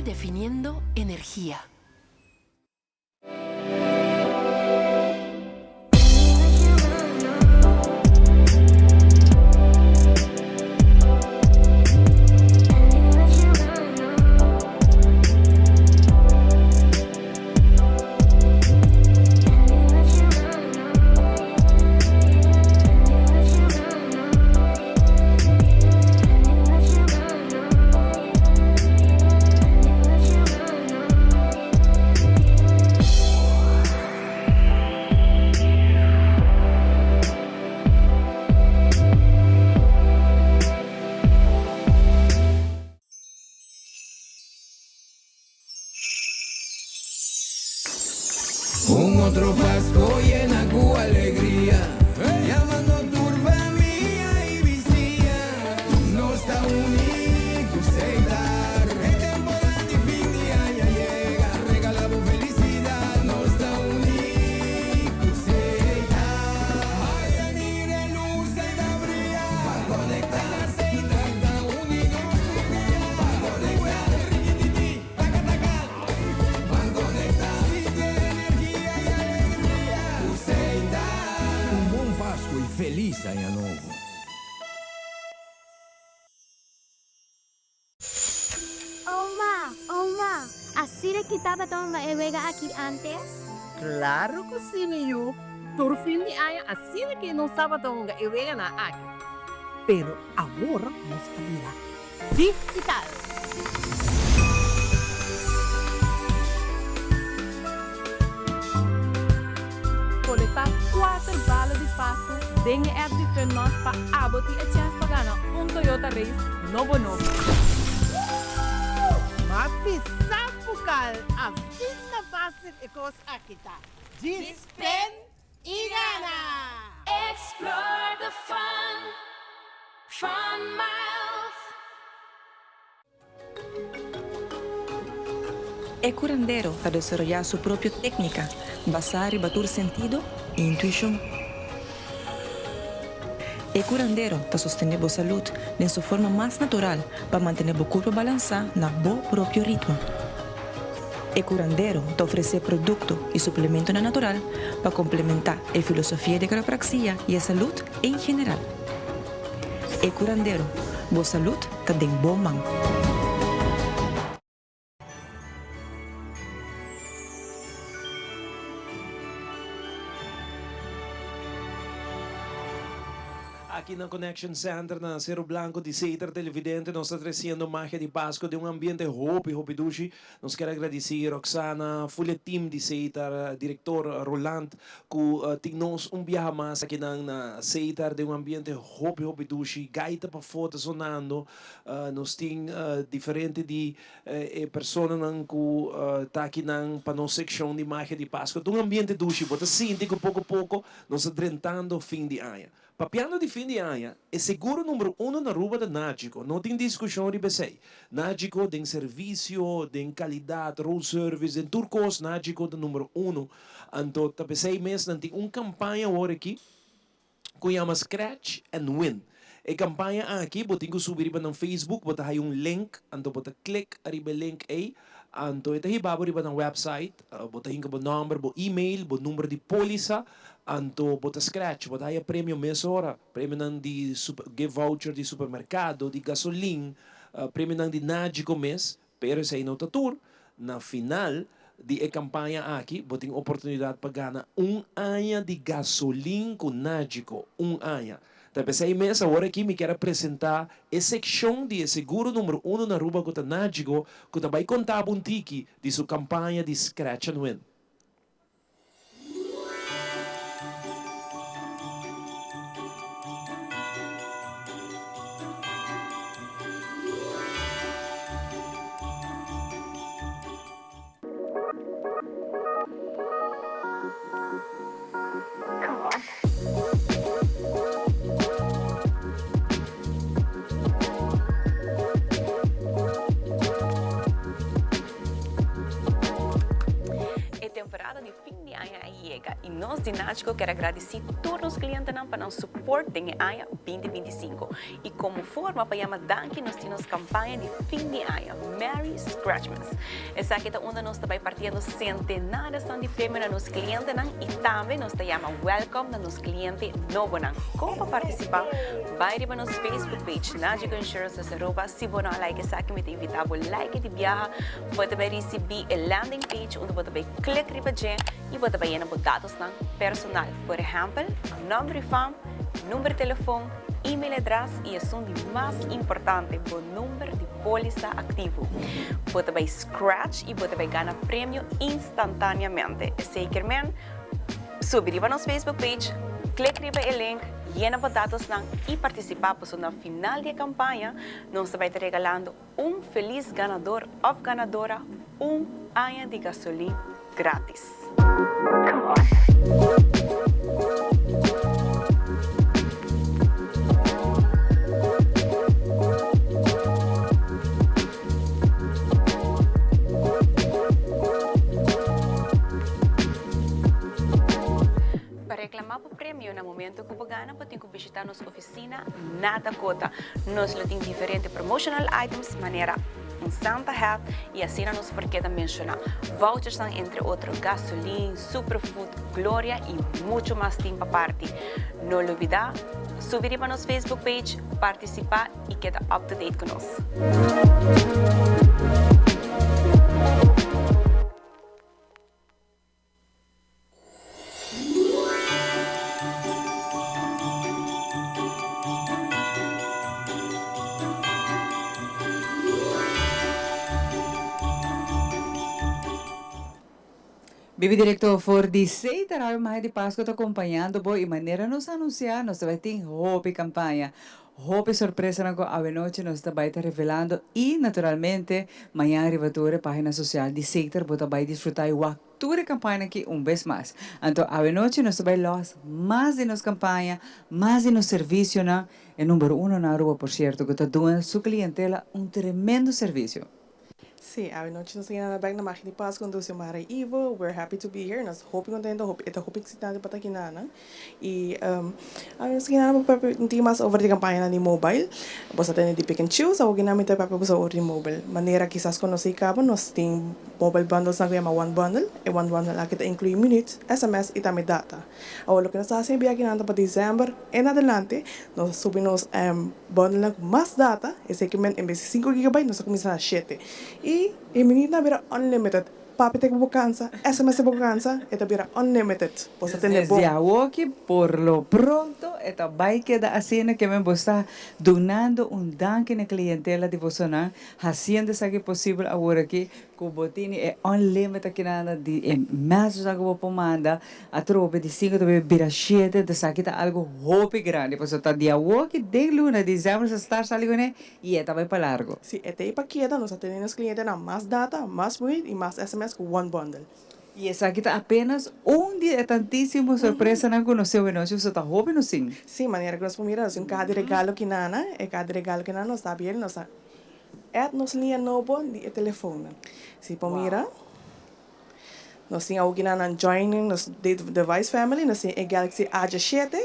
Redefiniendo energia. Un otro Pasco yena cu alegria, Yamando tur famia y bisiña, Nos ta uni cu Setar. E temporada di fin di aña a yega, Regala bo felicidad, Nos ta uni cu Setar. Ay, mira e luz ey ta briya, Ban conecta, Setar ta uni nos tur dia, Ban conecta, rikititi, taka taka, Ban conecta, sinti e energia y alegria cu Setar. Un bon Pasco y feliz aña nobo. Oma, oma, asina ki tabata hunga e wega aki antes? Claro cu si, mi yu. Tur fin di aña asina ki nos tabata hunga e weganan aki. Pero awor nos a bira digital. Kolektá kuater bala di Pasku den e app di Funmas pa abo tin e chèns pa gana un Toyota Race nobo nobo. Ma bisa bukal asina fásil e kos aki ta. Djis pen i gana! Explore the fun, Fun Miles. E curandero ta desaroyá su propio técnica basá riba tur sentido i intuishon. E curandero ta sostené bo salud den su forma mas natural pa mantené bo curpa balansá na bo propio ritmo. E curandero ta ofresé producto i suplementonan natural pa complementá e filosofia di quiropraxia i e salud en general. E curandero, bo salud ta den bo man. Aki na Connection Center na Cerro Blanco di Setar Televidente nos ta treciendo Magia di Pasco den un ambiente hopi hopi dushi. Nos kier a gradici Roxana, full e team di Setar, director Roland cu tin nos un biaha mas akinan na Setar den un ambiente hopi hopi dushi, gaita pafó ta sonando, nos tin diferente di e personanan cu ta akinan pa nos seccion di Magia di Pascua. Ta un ambiente dushi, bo ta sinti cu poco poco nos ta drentando fin di aña. Papiando di fin di aña, e seguro numero uno na Aruba ta Nagico. No tin discusion riba esey. Nagico den servicio, den calidad, road service, den tur cos Nagico ta numero uno. Anto ta p'esey mes nan tin un campaña awor aki cu yama Scratch and Win. E campaña aki bo tin cu subi riba nan Facebook, bo ta haya un link, anto bo ta click ariba e link ey, anto e ta hiba bo riba nan website, bo ta hinca bo nomber, bo email, bo number di polisa, Anto bo ta scratch, bo ta haya premio mesora, premionan di gift voucher di supermercado, di gasolin, premionan di Nagico mes, pero esey no ta tur. Na final di e campaña aki bo tin oportunidad pa gana un aña di gasolin cu Nagico, un aña. Ta p'esey mes awor aki mi kier a presenta e seccion di e seguro numero uno na Aruba cu ta Nagico, cu ta bay conta bo un tiki di su campaña di Scratch and Win. E yega y nos di Nagico kier a gradici tur nos clientenan pa nan support den e aña 2025 y como forma pa yama danki nos tin nos campaña di fin di aña Merry Scratchmas. Esaki ta unda nos ta bay partiendo centenaresnan di premio na nos clientenan y tambe nos ta yama welcome na nos cliente nobonan. Con pa participa? Bay riba nos Facebook page Nagico Insurance Aruba. Si bo no a like esaki mi ta invita bo like di biaha. Bo ta bai risibí e landing page unda bo ta bai klik riba dje i bo ta bai yena bo datosnan personal. Por ehèmpel, nòmber di fam, number di telefon, email adrès i esun di mas importante, bo number di pólisa aktivo. Bo ta bai scratch i bo ta bai gana premio instantáneamente. Esei kier men, subi riba nos Facebook page, klik riba e link, yena bo datosnan i partisipá pasobra na final di e kampaña nos ta bai ta regalando Un felis ganador of ganadora un aña di gasolin gratis. Pa reclama bo premio na momento cu bo gana bo tin cu bishita nos oficina. Asina na Dakota nos lo tin diferente promotional items manera un Santa hat y asina nos por keda menciona vouchersnan entre otro gasolin, superfood, Gloria y mucho mas tin pa parti. No lubida subi riba nos Facebook page, participa y keda up to date cu nos. Bibi directo for di Seita Radio Mahe di Pasco ta acompañando bo y manera nos anuncia nos ta bay tin hopi campaña, hopi sorpresanan cu awenochi nos ta bay ta revelando y naturalmente mañan riba tur e pagina social di Seiter bo ta bay disfruta y wak Tur e kampaña aki un bes mas. Anto awenochi nos ta bai lòs mas di nos kampaña, mas di nos servisionan. E number uno na Aruba por sierto ku ta duna su klientela un tremendo servisio. Sí, awenochi nos ta yena bek na Magia di Pascu hunto ku Xiomara y Ivo. We're happy to be here. Nos ta hopi kontento, hopi, e ta hopi eksitante pa ta aki na. Y awe nos ta kina pa papia un tiki mas over di campañanan di mobile. Bo sa tende di pick and choose, awo kina mi ta papia bo sa over di mobile. Manera kisas conoci caba nos tin mobile bundles nan cu yama one bundle. E one bundle aki ta inclui minuut, sms y tambe data. Awo loke nos ta haci e bia kinan ta pa december en adelante nos a subi nos bundlenan cu mas data, esey ke men en bes di cinco gigabyte nos a cuminsa na shete. Y e minuutnan a bira unlimited. Papia te ku bo kansa, sms te bo kansa, e ta bira unlimited. Bo sa tende bon. Desde awoki por lo pronto e ta bai keda asina ke men bo sta dunando un danki na klientela di bosonan hasiendo esaki posibel aworaki ku bo tini e unlimited akinan di e messagenan ku bo por manda atrobe di sinku ta bai bira shete esaki ta algu hopi grandi pasobra ta di awoki den luna di december sa start sali kuné Y e ta bai pa largo. Si e ta ei pa keda, nos a tene nos clientenan mas data, mas minuut y mas sms cu one bundle. Y esaki ta apenas un di e tantisimo sorpresanan cu nos tin awenochi, pasobra ta hopi nos tin. Si, manera cu nos por mira, nos tin un caha di regalo kinana, e caha di regalo kinana nos ta abiel, nos a add nos liña nobo di e telefoonnan. Si por mira, Nos tin awokinan joining nos device family, nos tin e Galaxy A diesshete,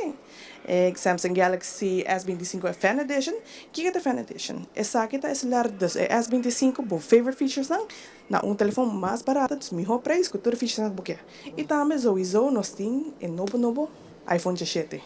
e Samsung Galaxy S bintisinco e Fan Edition. Kiko ta e Fan Edition? Esaki ta e celular, dus e S bintisinco, bo favorite featuresnan na un telefon mas barato, dus miho prijs ku tur e featuresnan ku bo ke. I tambe souiso nos tin e nobo nobo iPhone diesshete.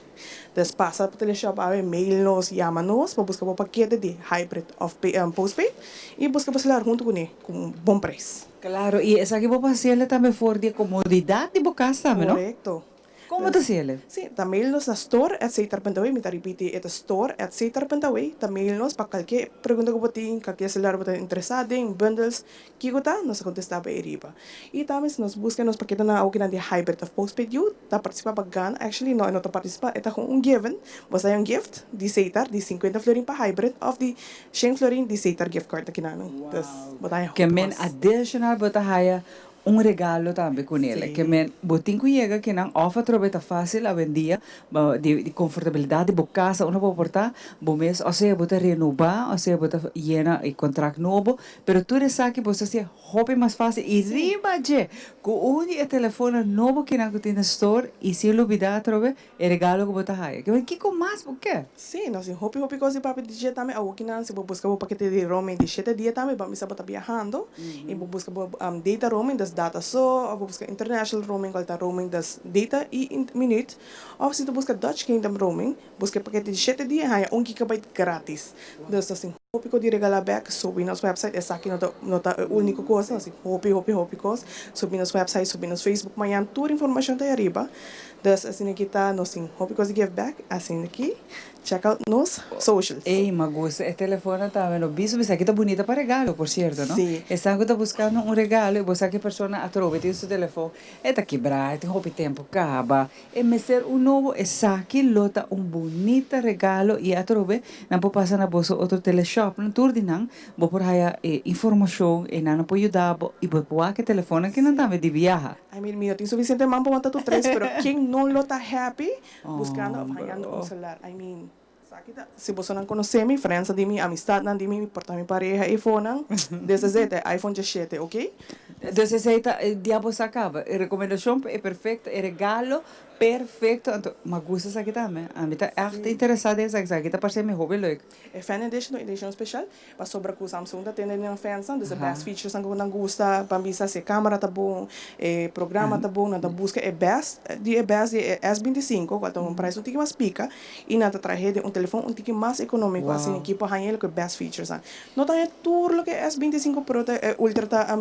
Dus pasa pa Teleshop awe, mail nos, yama nos pa buska bo pakete di hybrid of postpaid i buska bo celular huntu kuné ku un bon prijs. Claro, y esaki bo por haciele tambe for di e comodidad di bo cas tambe, no? Correcto. Como ta haciele? Si, ta mail nos na store at setar punt awe, mi ta ripiti, e ta store at setar punt awe, ta mail nos pa cualkier pregunta cu bo tin, cualkier celular bo ta interesa den, bundles, kico ta, nos ta contesta bo eriba. Y tambe si nos busca nos paketenan awokinan di hybrid of postpaid yu ta participa pa gana, actually no e no ta participa, e ta gewoon un given, bo sa un gift di setar di cincuenta florin pa hybrid of di Shen florin di Setar gift card aki nan. Dus bo ta haya Ke hopi men kos. additional bo ta haya Un regalo tambe cu nele. Ke men bo tin cu yega kinan of atrobe ta facil awendia ba di di comfortabilidad di bo casa unda bo por ta bo mes osea bo ta renoba osea bo ta yena e contract nobo pero tur esaki bo sa hacié hopi mas facil y riba dje cu un di e telefoonnan nobo kinan cu tin na store y sin lubida atrobe E regalo ku bo ta haya. Kiba kiko mas bo ke? Sí, nos tin hopi hopi kos di papia di dje tambe. Awor kinan si bo buska bo pakete di roaming di shete dia tambe, bo a misa bo ta biahando i bo buska bo data roaming, dus data so, òf bo buska international roaming kual ta roaming dus data i minuut, òf si ta buska Dutch Kingdom roaming, buska e pakete di shete dia i haya un gigabyte gratis. Dus nos tin hopi kos di regala bek. Subi nos website, esaki no ta no ta e úniko kos, nos tin hopi hopi hopi kos. Subi nos website, subi nos Facebook mañan tur informashon ta ariba. Dus asina ki ta nos tin hopi kos di give back, asina ki check out nos socials. Ey, ma gusta e telefono tambe no bisto bisa ki ta bunita pa regalo por cierto no. Sí. Esnan cu ta buscando un regalo y bo sa ki persona atrobe tin su telefon e ta kibra e tin hopi tempo caba e mester un nobo esaki lo ta un bunita regalo y atrobe nan por pasa na boso otro teleshopnan tur di nan bo por haya e informacion y nan lo por yuda bo y bo por wak e telefonnan kinan tambe di biaha. I mean, mi no tin suficiente man pa wanta tur tres, pero ken no lo ta happy buscando of hañando un celular? I mean, esaki ta, si bosonan conoce mi, friendsnan di mi, amistadnan di mi, por ta mi pareha e fonan, this is it, e iPhone diesshete, ok? Dus esey ta e dia bo sa caba, e recomendacion pa e perfecto, e regalo perfecto, anto mi a gusta esaki tambe, ami ta echt interesa den esaki, esaki ta parce mi hopi leuk. E fan edition ta un edicion special, Pasobra ku Samsung ta tende nan fansnan, dus e best featuresnan ku nan gusta, ban bisa si e kamera ta bon, e programa ta bon, nan ta buska e best di e best di e S bintisinko, kual ta un prijs un tiki mas pika, i nan ta trahe den un telefon un tiki mas ekonómiko, asina ki por haña loke best featuresnan. No ta haña tur loke e S bintisinko Pro ta e Ultra ta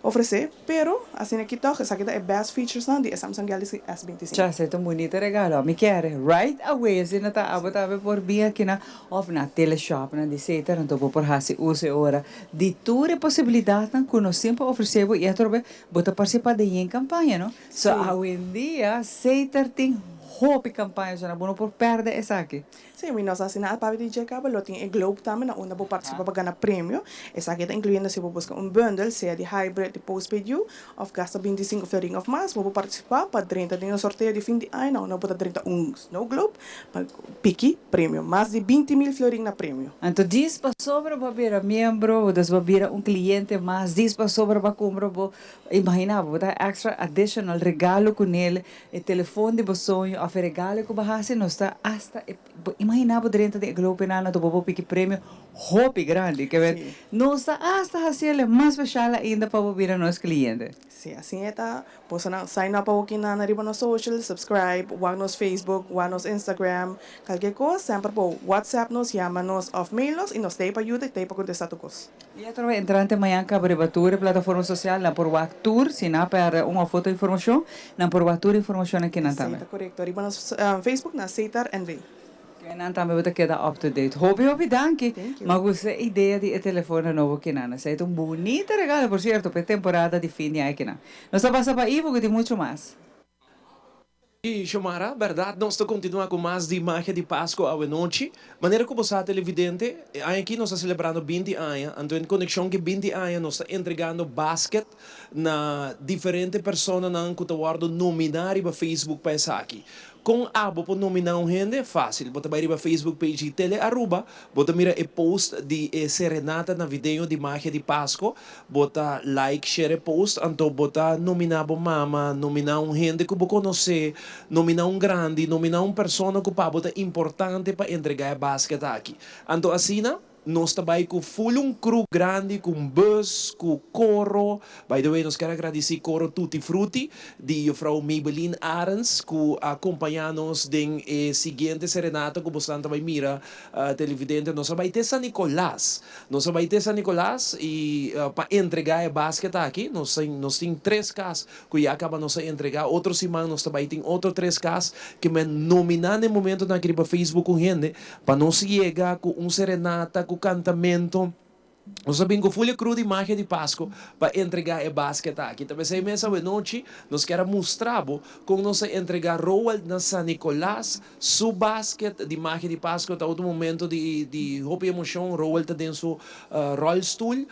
ofresé, pero asina ki tòg esaki ta e best featuresnan di e Samsung Galaxy S bintisinko. Cha, esei ta un bunita regalo. Mi kere right away, asina ta abo tambe por bin akina. Of na teleshopnan di Setar, anto bo por hasi uso e ora di tur e posibilidatnan ku nos tin pa ofresé bo i atrobe bo ta partisipá den yen kampaña, no? So awendia Setar tin hopi kampaña so na bo no por pèrdè esaki. Sí, mi nos asina a papia di dje kaba lo tin e globe tambe na unda bo partisipá pa gana premio. Esaki ta inkluyendo si bo buska un bundle, sea di hybrid, di postpaid U, of gasta bintisinko florin of mas, bo por partisipá pa drenta den e sorteo di fin di aña na unda bo ta drenta un snow globe Pa piki premio. Mas di 20 mil florin na premio. Anto dis pasobra bo a bira miembro, dus bo a bira un cliente mas, dis pasobra bo a cumpra bo, imagina bo, bo ta extra additional regalo cu nel, e telefon di bo soño of e regalo cu bo a haci, nos ta hasta e, bo imagina bo drenta den e globe nan anto bo por piki premio hopi grandi, ke ber, nos ta hasta haciele mas special ainda pa bo bira nos cliente. Si, asina e ta. Bosonan sign up awoki nan riba nos social, subscribe, wak nos Facebook, wak nos Instagram, kalke kos semper por WhatsApp nos, yama nos of mail nos y nos ta ei pa yuda y ta ei pa kontesta tur kos. Y atrobe entrante mañan kaba riba tur e plataforma social nan por wak tur, si nan a perde un of otro informacion, nan por wak tur e informacion aki nan tambe. Si, ta korekto. Riba nos Facebook na Setar NV. Kinan tambe bo ta keda up to date. Hopi hopi danki. Thank you. M'a gusta e idea di e telefono nobo kinan. Esei ta un bunita regalo por cierto pa e temporada di fin di aña kinan. Nos ta pasa pa Ivo cu tin mucho mas. Y Xiomara, berdad nos ta continua cu mas di Magia di Pasco awenochi. Manera cu bo sa televidente, e aña aki nos ta celebrando binti aña, anto en conexion cu e binti aña nos ta entregando basket na diferente personanan cu ta wordo nomina riba Facebook pa esaki. Kon abo por nominá un hende? Fásil, bo ta bai riba Facebook page di Tele Aruba, bo ta mira e post di e serenata navideño di Magia di Pasco, bo ta like, share e post, anto bo ta nominá bo mama, nominá un hende ku bo konosé, nominá un grandi, nominá un persona ku pa bo ta importante pa entregá e basket aki. Anto asina. Nos ta bai ku full un crew grandi, ku un bus, ku koro. By the way, nos kier a gradisí Koro Tutti Frutti di juffrouw Maybelline Arends ku a kompañá nos den e siguiente serenata ku bosnan ta bai mira televidente. Nos a bai te San Nicolas. Nos a bai te San Nicolas i pa entregá e basket aki. Nos nos tin tres kas ku ya kaba nos a entregá. Otro siman nos ta bai tin otro tres kas ke men nominá na e momentonan aki riba Facebook un hende Pa nos yega ku un serenata, ku kantamento. Nos a bin ku Fulia Cru di Magia di Pasco pa entregá e basket aki. Ta p'esei mes awenochi nos kier a mustra bo kon nos a entregá Roald na San Nicolas su basket di Magia di Pasco. Ta otro momento di di hopi emocion. Roald ta den su rolstoel.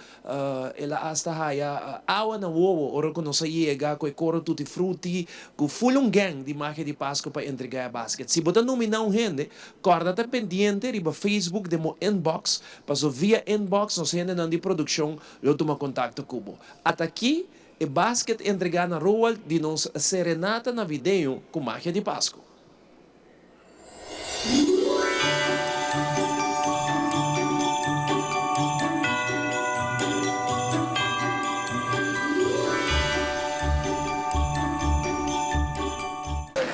El a hasta haya awa na wowo ora ku nos a yega ku e koro Tutti Frutti ku ful un gang di Magia di Pasco pa entregá e basket. Si bo ta nominá un hende, kòrda ta pendiente riba Facebook den bo inbox Paso via inbox nos hendenan di produccion lo tuma contacto cu bo. Ata aki e basket entrega na Roald di nos serenata navideño cu magia di Pasco.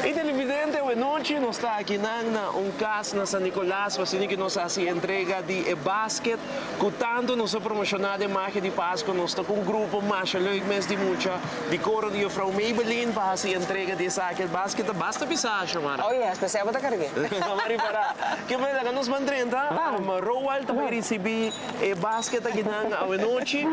E televidente awenochi nos ta akinan na un cas na San Nicolas pa asina ki nos haci entrega di e basket cu tanto nos a promociona den Magia di Pasco. Nos ta cu un grupo masha leuk mes di mucha di coro di juffrouw Maybelline pa haci entrega di esaki. E basket ta basta pisa, Xiomara. Oh yes, p'esei abo ta cargu'e. Mari para. Ke por laga nos ban drenta. Roald ta bay ricibi e basket akinan awenochi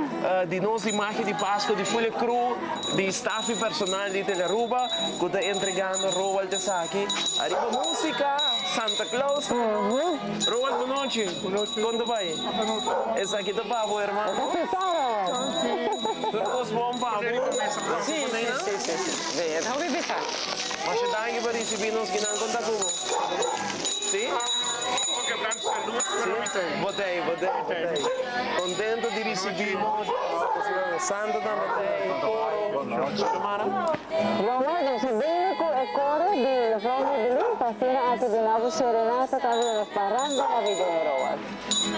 di nos di Magia di Pasco di Full Crew di staff y personal di Telearuba cu ta entregando Roald esaki. Ariba musica Santa Claus ta nos. Roald bo nochi. Con ta bay? Esaki ta pa bo hermano. Tur cos bon pa bo. Si si si si. Masha danki pa ricibi nos kinan con ta cu bo. Si? Botei, botei, botei. Contento di ricibi bo. Santo tambe tei, coro. Xiomara? Romer, nos a bini cu e coro di Mevrouw Maybelline pa asina aki duna bo serenata tambe den nos paranda navideño Roald.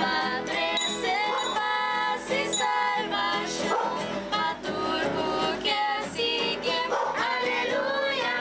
Pa trece paz y salvacion pa tur cu kier siguié. Aleluya!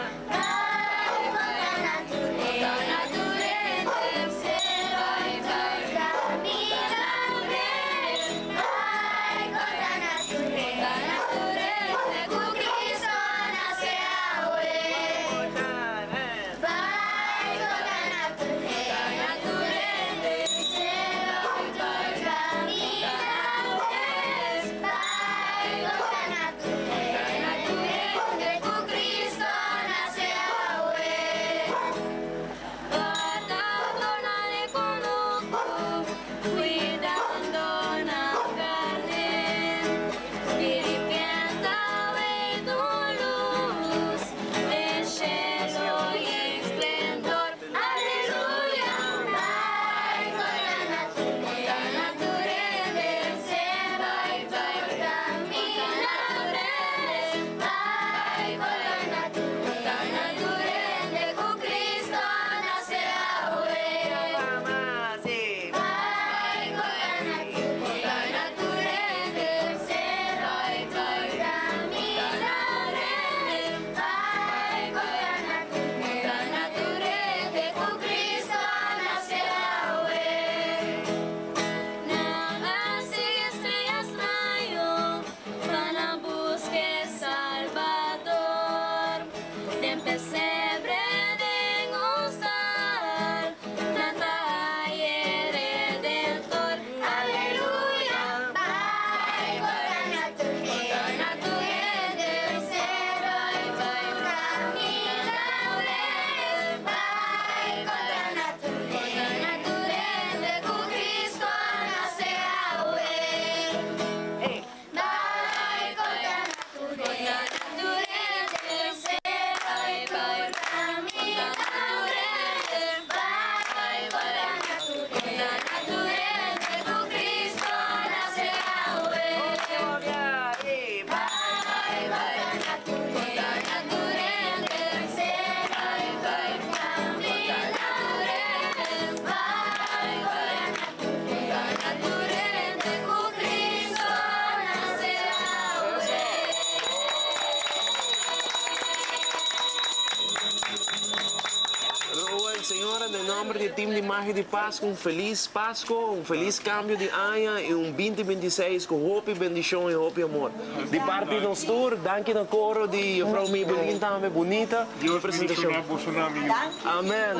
Roel, Señora, den nomber di e team di Magia di Pasco, un feliz Pasco, un feliz cambio di aña y un binti bintiseis cu hopi bendicion y hopi amor. Di parti nos tur, danki na coro di Juffrouw Maybelline tambe, bunita Dios presentacion. bendiciona boso nan, mi yu. Amen.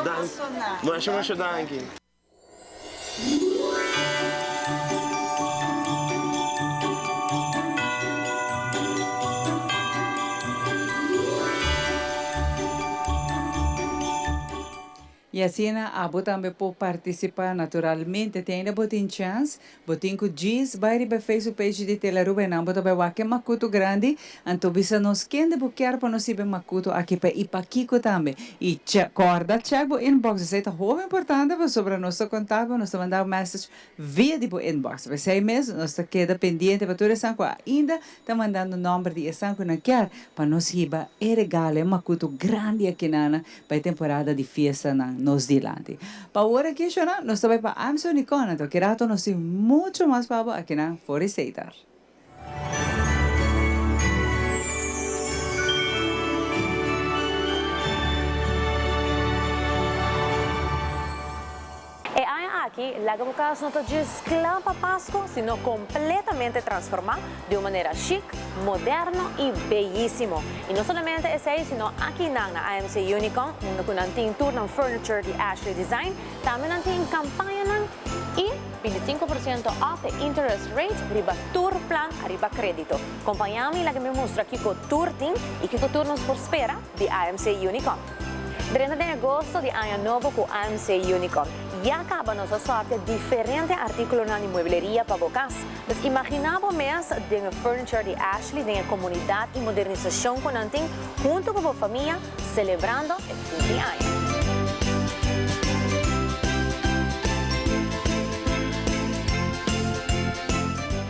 Danki. Masha masha danki. Y asina abo tambe por participa naturalmente. Te ainda bo tin chance, bo tin cu djis bay riba e Facebook page di Telearuba y nan bo ta bay wak e macuto grandi. Anto bisa nos kende bo kier pa nos hiba e macuto aki pa y pakico tambe. Y che corda check bo inbox, esey ta hopi importante pasobra nos ta contact bo, nos ta manda bo message via di bo inbox. P'esey mes nos ta keda pendiente pa tur esnan cu ainda ta mandando nomber di esnan cu nan kier pa nos hiba e regalo, e macuto grandi akinana pa e temporada di fiestanan nos dilanti. Pa awor aki, shona, nos ta bai pa Amstel Nikon, anto ki rato nos tin mucho mas pa bo akinan for di Setar. E aña aki, laga bo cas no ta djis cla pa Pasco, sino completamente transforma di un manera chic, moderno y beyisimo. Y no solamente esey, sino aki nan na AMC Unicon, unda cu nan tin tur nan furniture di Ashley Design, tambe nan tin campañanan y 25% off e interest rate riba tur plan ariba credito. Compaña mi laga mi mustra kico tur tin y kico tur nos por spera di AMC Unicon. Drenta den agosto di aña nobo cu AMC Unicon. Ya caba nos a sortea diferente articulonan di muebleria pa bo cas. Dus imagina bo mes den e furniture di Ashley den e comunidad y modernisacion cu nan tin hunto cu bo famia celebrando e fin di aña.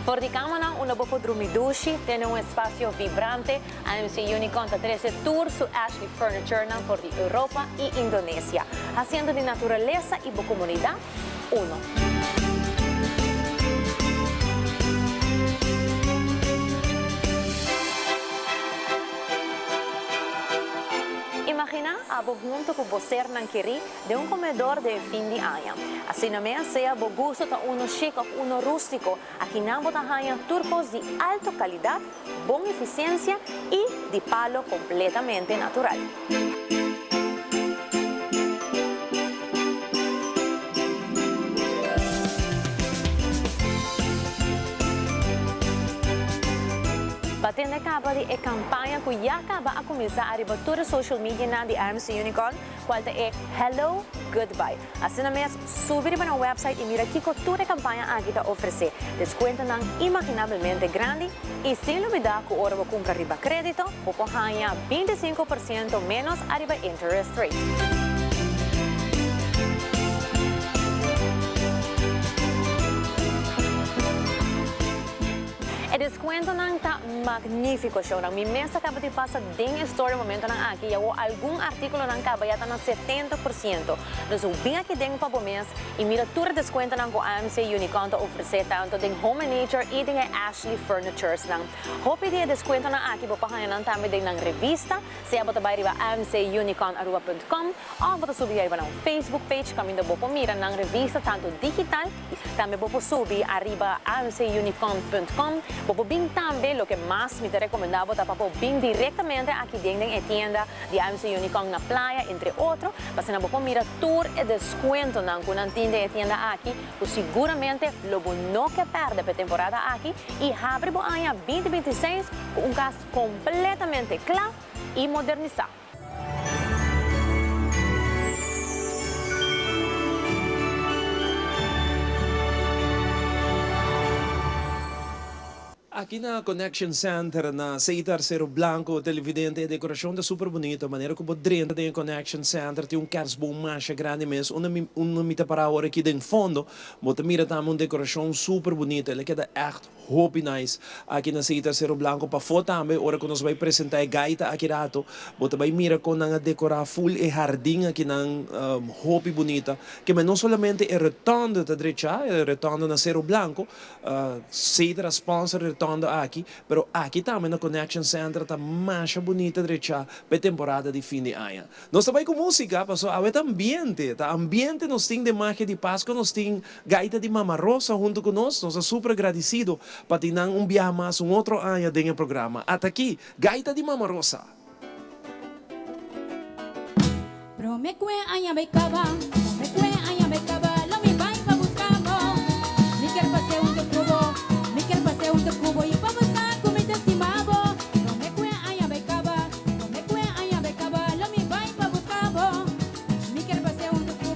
For di camanan unda bo por drumi dushi, tene un espacio vibrante, AMC Unicon ta trece tur su Ashley Furniturenan for di Europa y Indonesia, haciendo di naturalesa y bo comunidad uno. Imagina abo hunto cu bo sernan keri den un comedor den fin di aña. Asina mes, sea bo gusto ta uno chic of uno rustico, akinan bo ta haña tur cos di alto calidad, bon eficiencia y di palo completamente natural. Pa tende caba di e campaña cu ya caba a cuminsa ariba tur e social medianan di AMC Unicorn, cual ta e Hello Goodbye. Asina mes, subi riba nan website y mira kico tur e campaña aki ta ofrece. Descuentonan imaginablemente grandi y sin lubida cu ora bo cumpra riba credito, bo por haña 25% menos ariba interest rate. E descuentonan ta magnifico, shownan. Mi mes a caba di pasa den e store e momentonan aki y awor algun articulonan caba ya ta na 70%. Dus bin aki den pa bo mes y mira tur e descuentonan cu AMC Unicon ta ofrece tanto den Home and Nature y den e Ashley Furnituresnan. Hopi di e descuentonan aki bo por haña nan tambe den nan revista, sea bo ta bay riba amcunicornaruba.com of bo ta subi riba nan Facebook page caminda bo por mira nan revista tanto digital Tambe bo por subi ariba amcunicorn.com. Bo por bin tambe, loke mas mi ta recomenda bo ta pa bo bin directamente aki den den e tienda di AMC Unicorn na Playa, entre otro, pa asina bo por mira tur e descuentonan cu nan tin den e tienda aki, cu siguramente lo bo no ke perde pa e temporada aki y habri bo aña 2026 cu un cas completamente cla y modernisa. Aki na Connection Center na Setar Cero Blanco, televidente, e decoracion ta super bunito. Manera cu bo drenta den e Connection Center tin un kerstboom masha grandi mes. Unda mi unda mi ta para awor aki den fondo, bo ta mira tambe un decoracion super bunito. El a keda echt Hopi nice. Aki na Seita Cero Blanco pafó tambe ora ku nos bai presentá e gaita aki rato bo ta bai mira kon nan a dekorá full e hardin akinan hopi bunita. Keme no solamente e rotonde ta drechá, e rotonde na Cero Blanco, Seita a sponsor e rotonde aki, pero aki tambe na Connection Center ta masha bunita drechá pa e temporada di fin di aña. Nos ta bai ku músika pasobra awe ta ambiente, ta ambiente nos tin den Magia di Pascua, nos tin Gaita di Mama Rosa huntu ku nos, nos ta super agradisido pa tin nan un biaha mas un otro aña den e programa. Ata aki, Gaita di Mama Rosa! Prome ku e aña bai kaba, prome ku e aña bai kaba, lo mi bai pa buska bo. Mi kier pas'é huntu ku bo, mi kier pas'é huntu ku bo i pa bo sa ku mi ta stima bo. Prome ku e aña bai kaba, prome ku e aña bai kaba, lo mi bai pa buska bo. Mi kier pas'é huntu.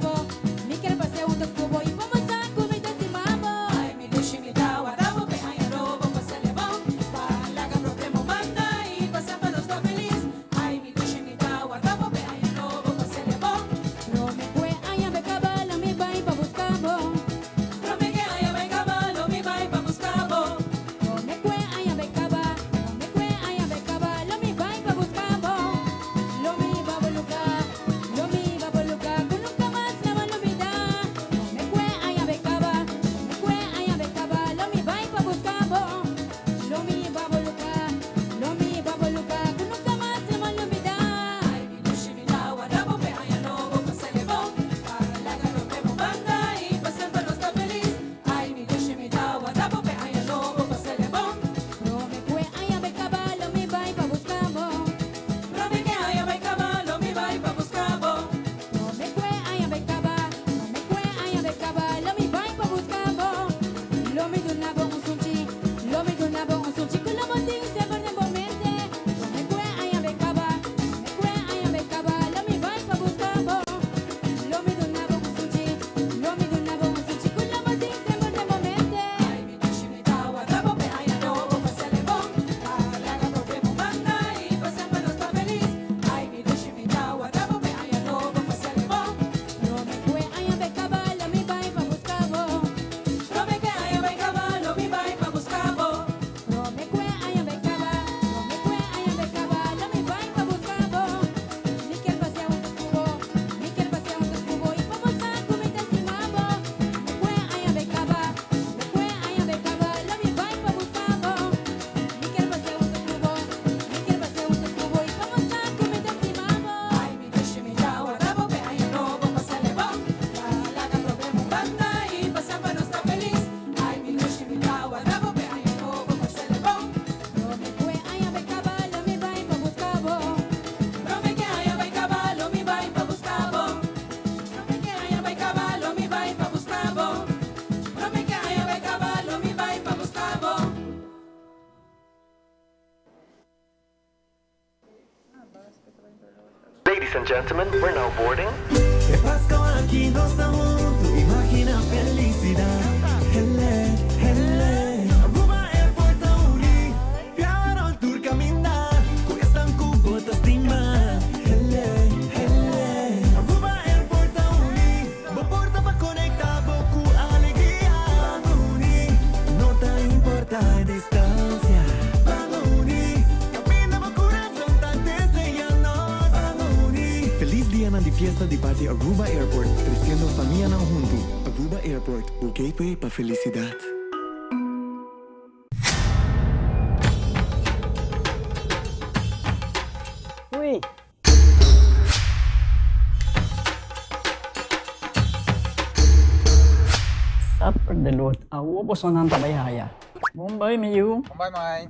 Ladies and gentlemen, we're now boarding. E Pasco aki nos ta hunto, imagina felicidad. Hele, hele. Aruba Airport ta uni, biaha rond tur caminda, cu esnan cu bo ta stima. Hele, hele. Aruba Airport ta uni, bo porta pa conecta bo cu alegria. Ban uni, no ta importa e distancia. Ban uni, caminda bo curazon ta desea nos. Ban uni. Feliz dianan di fiesta di parti Aruba Airport, treciendo famianan hunto. Aruba Airport, bo gateway pa felicidad. Ui! Supper de lot, awo bosonan ta bai haya. Bon bai mi yu. Bon bai mai.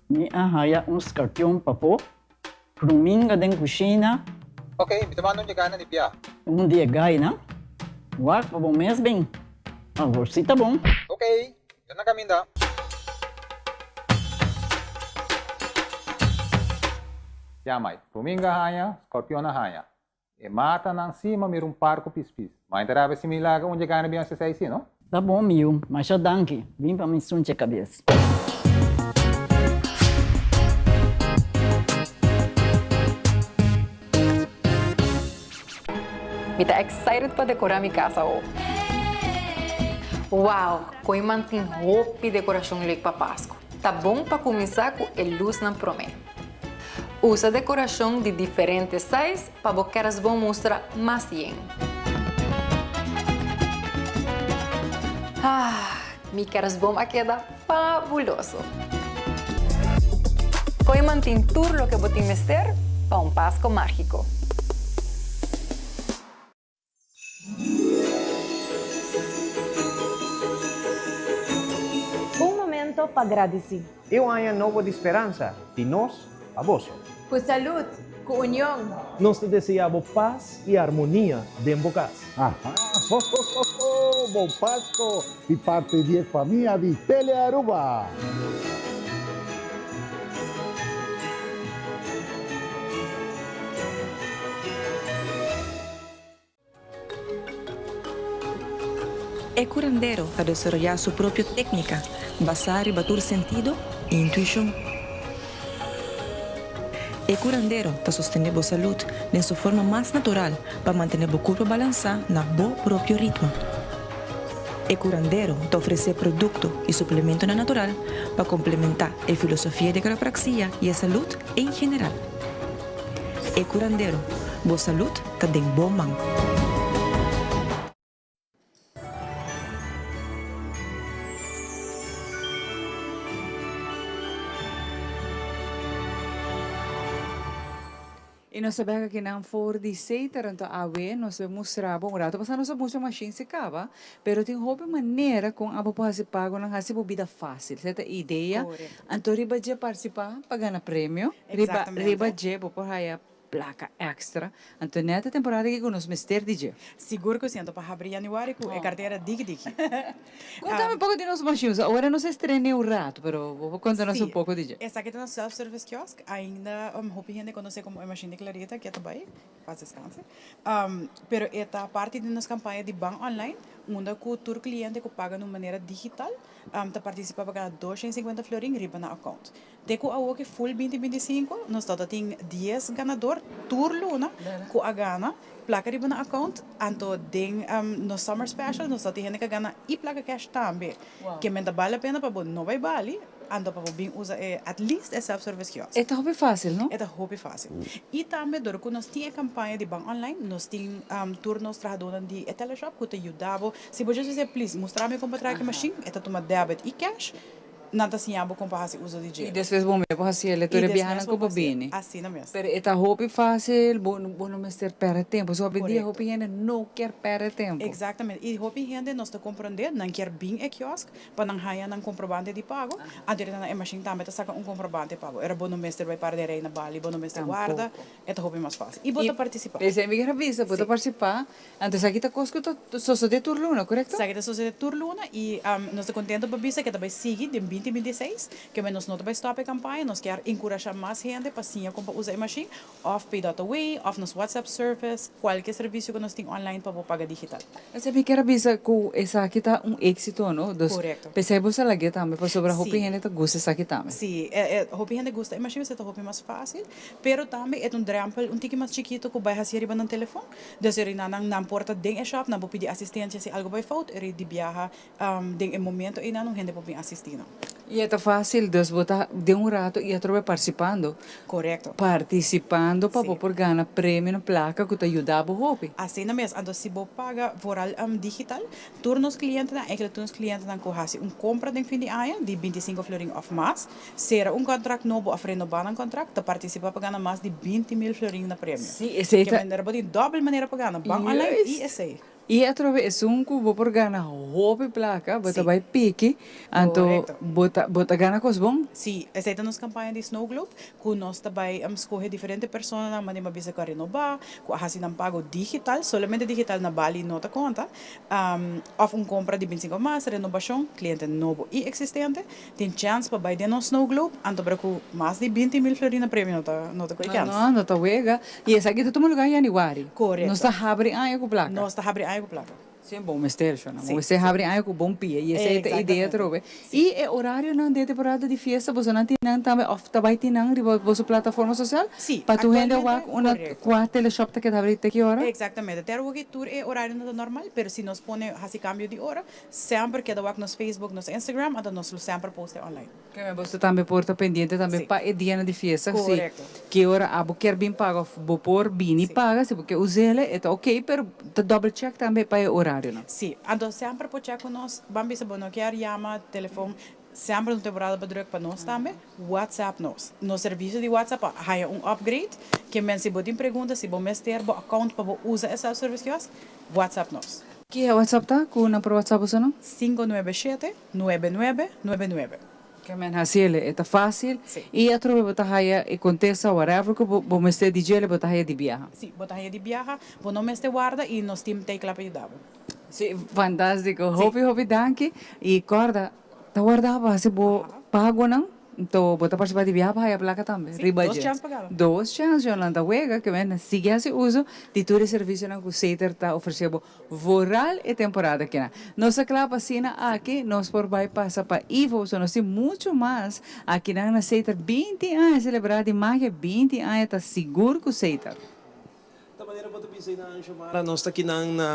Mi a haya un skarpion papo, Ruminga den kushina. Ok, mi ta manda un yegana di bia. Un di e gainan. Wak pa bo mes bin. Awor si ta bon. Ok, mi ta na kaminda. Ya mai, ruminga haña, scorpion a haña. E matanan si ma mira un par ku pispis. Ma e ta rabia si mi laga un yegana bin hasi esei si, no? Ta bon mi yu, masha danki. Bin pa mi sunche kabes. Mi ta excited pa decora mi casa awo. Wow, Kooiman tin hopi decoracion leuk pa Pascu. Ta bon pa cuminsa cu e luznan prome. Usa decoracion di diferente size pa bo kerstboom mustra mas yen. Ah, mi kerstboom a keda fabuloso! Kooiman tin tur loke bo tin mester pa un Pasco magico. Un momento pa gradisí. E un aña nobo di speransa, di nos pa boso. Ku salud, ku union. Nos ta deseá bo pas i armonia den bo kas. Aha, ho ho ho ho, bon Pasco di parti di e famia di Telearuba. E curandero ta desaroyá su propio técnica basá riba tur sentido i intuishon. E curandero ta sostené bo salud den su forma mas natural pa mantené bo curpa balansá na bo propio ritmo. E curandero ta ofresé producto i suplementonan natural pa complementá e filosofia di quiropraxia i e salud en general. E curandero, bo salud ta den bo man. Y nos ta bek aki nan for di Seter, anto awe nos ta mustra bo un rato pasa nos a mustra machine si caba, pero tin hopi manera con abo por haci pagonan haci bo bida facil, esei ta e idea, anto riba dje participa pa gana premio, riba riba dje bo por haya placa extra, anto net e temporada aki cu nos mester di dje. Sigur cu si, anto pa habri januari cu e cartera diki diki. Contame un poco di nos machines, awor nos a estrene un rato, pero bo por conta nos un poco di dje. Esaki ta nos self service kiosk, ainda hopi hende conoce como e machine di Clarita, ke ta bay, paz descanse, pero e ta parti di nos campaña di ban online, unda cu tur cliente cu paga na un manera digital ta participa pa gana 250 florin riba nan account. Te ku awoki full binti 25 nos ta tin 10 ganador tur luna ku a gana plaka riba nan account, anto den nos summer special nos ta tin hende ku a gana i plaka cash tambe. Ke men ta bal la pena pa bo no bai bali, anto pa bo bin usa e at least e self service kiosk. E ta hopi facil, no? E ta hopi facil. I tambe dor ku nos tin e kampaña di ban online nos tin tur nos trahadónan di e teleshop ku ta yuda bo. Si bo just bisa please mustra mi kon pa traha ki machine, e ta tuma debit i cash. Nan ta siña bo kon pa hasi uso di dje. I despues bo mes por hasi el, tur e biahanan ku bo bini. Asina mes. Pero e ta hopi fásil, bo bo no mester pèrdè tempu. So hopi dia hopi hende no kier pèrdè tempu. Eksaktamente. I hopi hende nos ta komprondé, nan kier bin e kiosk pa nan haña nan komprobante di pago. Anto riba nan e mashin tambe ta saka un komprobante pa bo. Era bo no mester bai para den rei na bali, bo no mester warda. E ta hopi mas fásil. I bo ta partisipá. Esei mi kier a bisa, bo ta partisipá. Anto esaki ta kos ku ta sosodé tur luna, korekto? Esaki ta sosodé tur luna i nos ta kontento pa bisa ku e ta bai sigui den. 2026, ke men nos no ta bai stòp e kampaña, nos kier enkurashá mas hende pa siña kon pa usa e mashin, òf Pay.away, òf nos WhatsApp service, kualke servisio ku nos tin online pa bo paga digital. Esei mi kier a bisa ku esaki ta un éksito, no? Dus Korekto. p'esei bo sa lag'é tambe pasobra hopi Sí. hende ta gusta esaki tambe. Sí, e e hopi hende gusta e mashin pasobra ta hopi mas fásil, pero tambe e ta un drèmpel un tiki mas chikitu ku bai hasié riba nan telefòn. Dus eri nan nan por ta den e shòp, nan por pidi asistensia si algu bai fout, eri di biaha den e momento einan un hende por bin asistí nan. I e ta fásil, dus bo ta den un rato i atrobe partisipando. Korekto. Partisipando pa bo por gana premio na plaka ku ta yuda bo hopi. Asina mes, anto si bo paga vooral digital, tur nos klientenan, enkele tur nos klientenan ku hasi un kompra den fin di aña di 25 florin òf mas, sera un kontrakt nobo òf renobá nan kontrakt, ta partisipá pa gana mas di 20 mil florin na premio. Sí, esei Ke ta. manera bo tin dòbel manera pa gana, ban online i Juist. esei. I atrobe esun ku bo por gana hopi plaka, bo ta bai piki, anto bo ta bo ta gana kos bon. Sí, esei ta nos kampaña di Snow Globe, ku nos ta bai skohe diferente personanan manera mi a bisa ku a renobá, ku a hasi nan pago digital, solamente digital na Bali no ta konta, òf un kompra di 25 mas, renobashon, kliente nobo i eksistente, tin chèns pa bai den nos Snow Globe, anto pero ku mas di 20 mil florin na premio no ta no ta koe No, kèns. no, no ta wega. I esaki ta tuma lugá yanüari. Korekto. Nos ta habri aña ku plaka. Nos ta habri aña ku plaka. Sí, bon mester, shona. Sí, Bo mester sí. habri aña ku bon pia. I esei ta e idea atrobe. I e orarionan den e temporada di fiesta, bosonan tin nan tambe òf ta bai tin nan riba boso plataforma sosial? Sí, Pa tur hende aktualmente, wak unda korekto. kua teleshop ta keda habri te ki ora? Eksaktamente. Te awoki tur e orarionan ta normal, pero si nos pone hasi kambio di ora, semper keda wak nos Facebook, nos Instagram, anto nos lo semper poste online. Ke boso tambe por ta pendiente tambe pa e dianan di fiesta, si ki ora abo kier bin paga of bo por bini paga, si bo kier us'el e ta ok, pero ta double check tambe pa e orarionan. Sí, anto semper por check ku nos, ban bisa bo no kier yama telefon, semper un temporada pa druk pa nos tambe, WhatsApp nos. Nos servisio di WhatsApp a haya un upgrade, ke men si bo tin pregunta, si bo mester bo account pa bo usa e self-service kiosk, WhatsApp nos. Ki e WhatsApp ta? Ku nan por WhatsApp boso no? 597 9999. Ke men hasiel, e ta fásil. I atrobe bo ta haya e kontesta whatever ku bo bo mester di djele bo ta haya di biaha. Sí, bo ta haya di biaha, bo no mester warda i nos team ta kla pa yuda bo. Sí, fantástiko. Hopi hopi danki. I kòrda, ta warda pa hasi bo pagonan, anto bo ta partisipá di biaha pa haya plaka tambe. Sí, Riba dos dje. chèns pa gana. Dos chèns, Yolanda wega, ke men sigui hasi uso di tur e servisionan ku Setar ta ofresé bo vooral e temporada akinan. Nos a kla pa asina aki nos por bai pasa pa Ivo, so nos tin muchu mas akinan na Setar. 20 aña selebrá di magia, 20 aña ta sigur ku Setar. Ta manera bo ta bisa einan, Xiomara, nos ta akinan na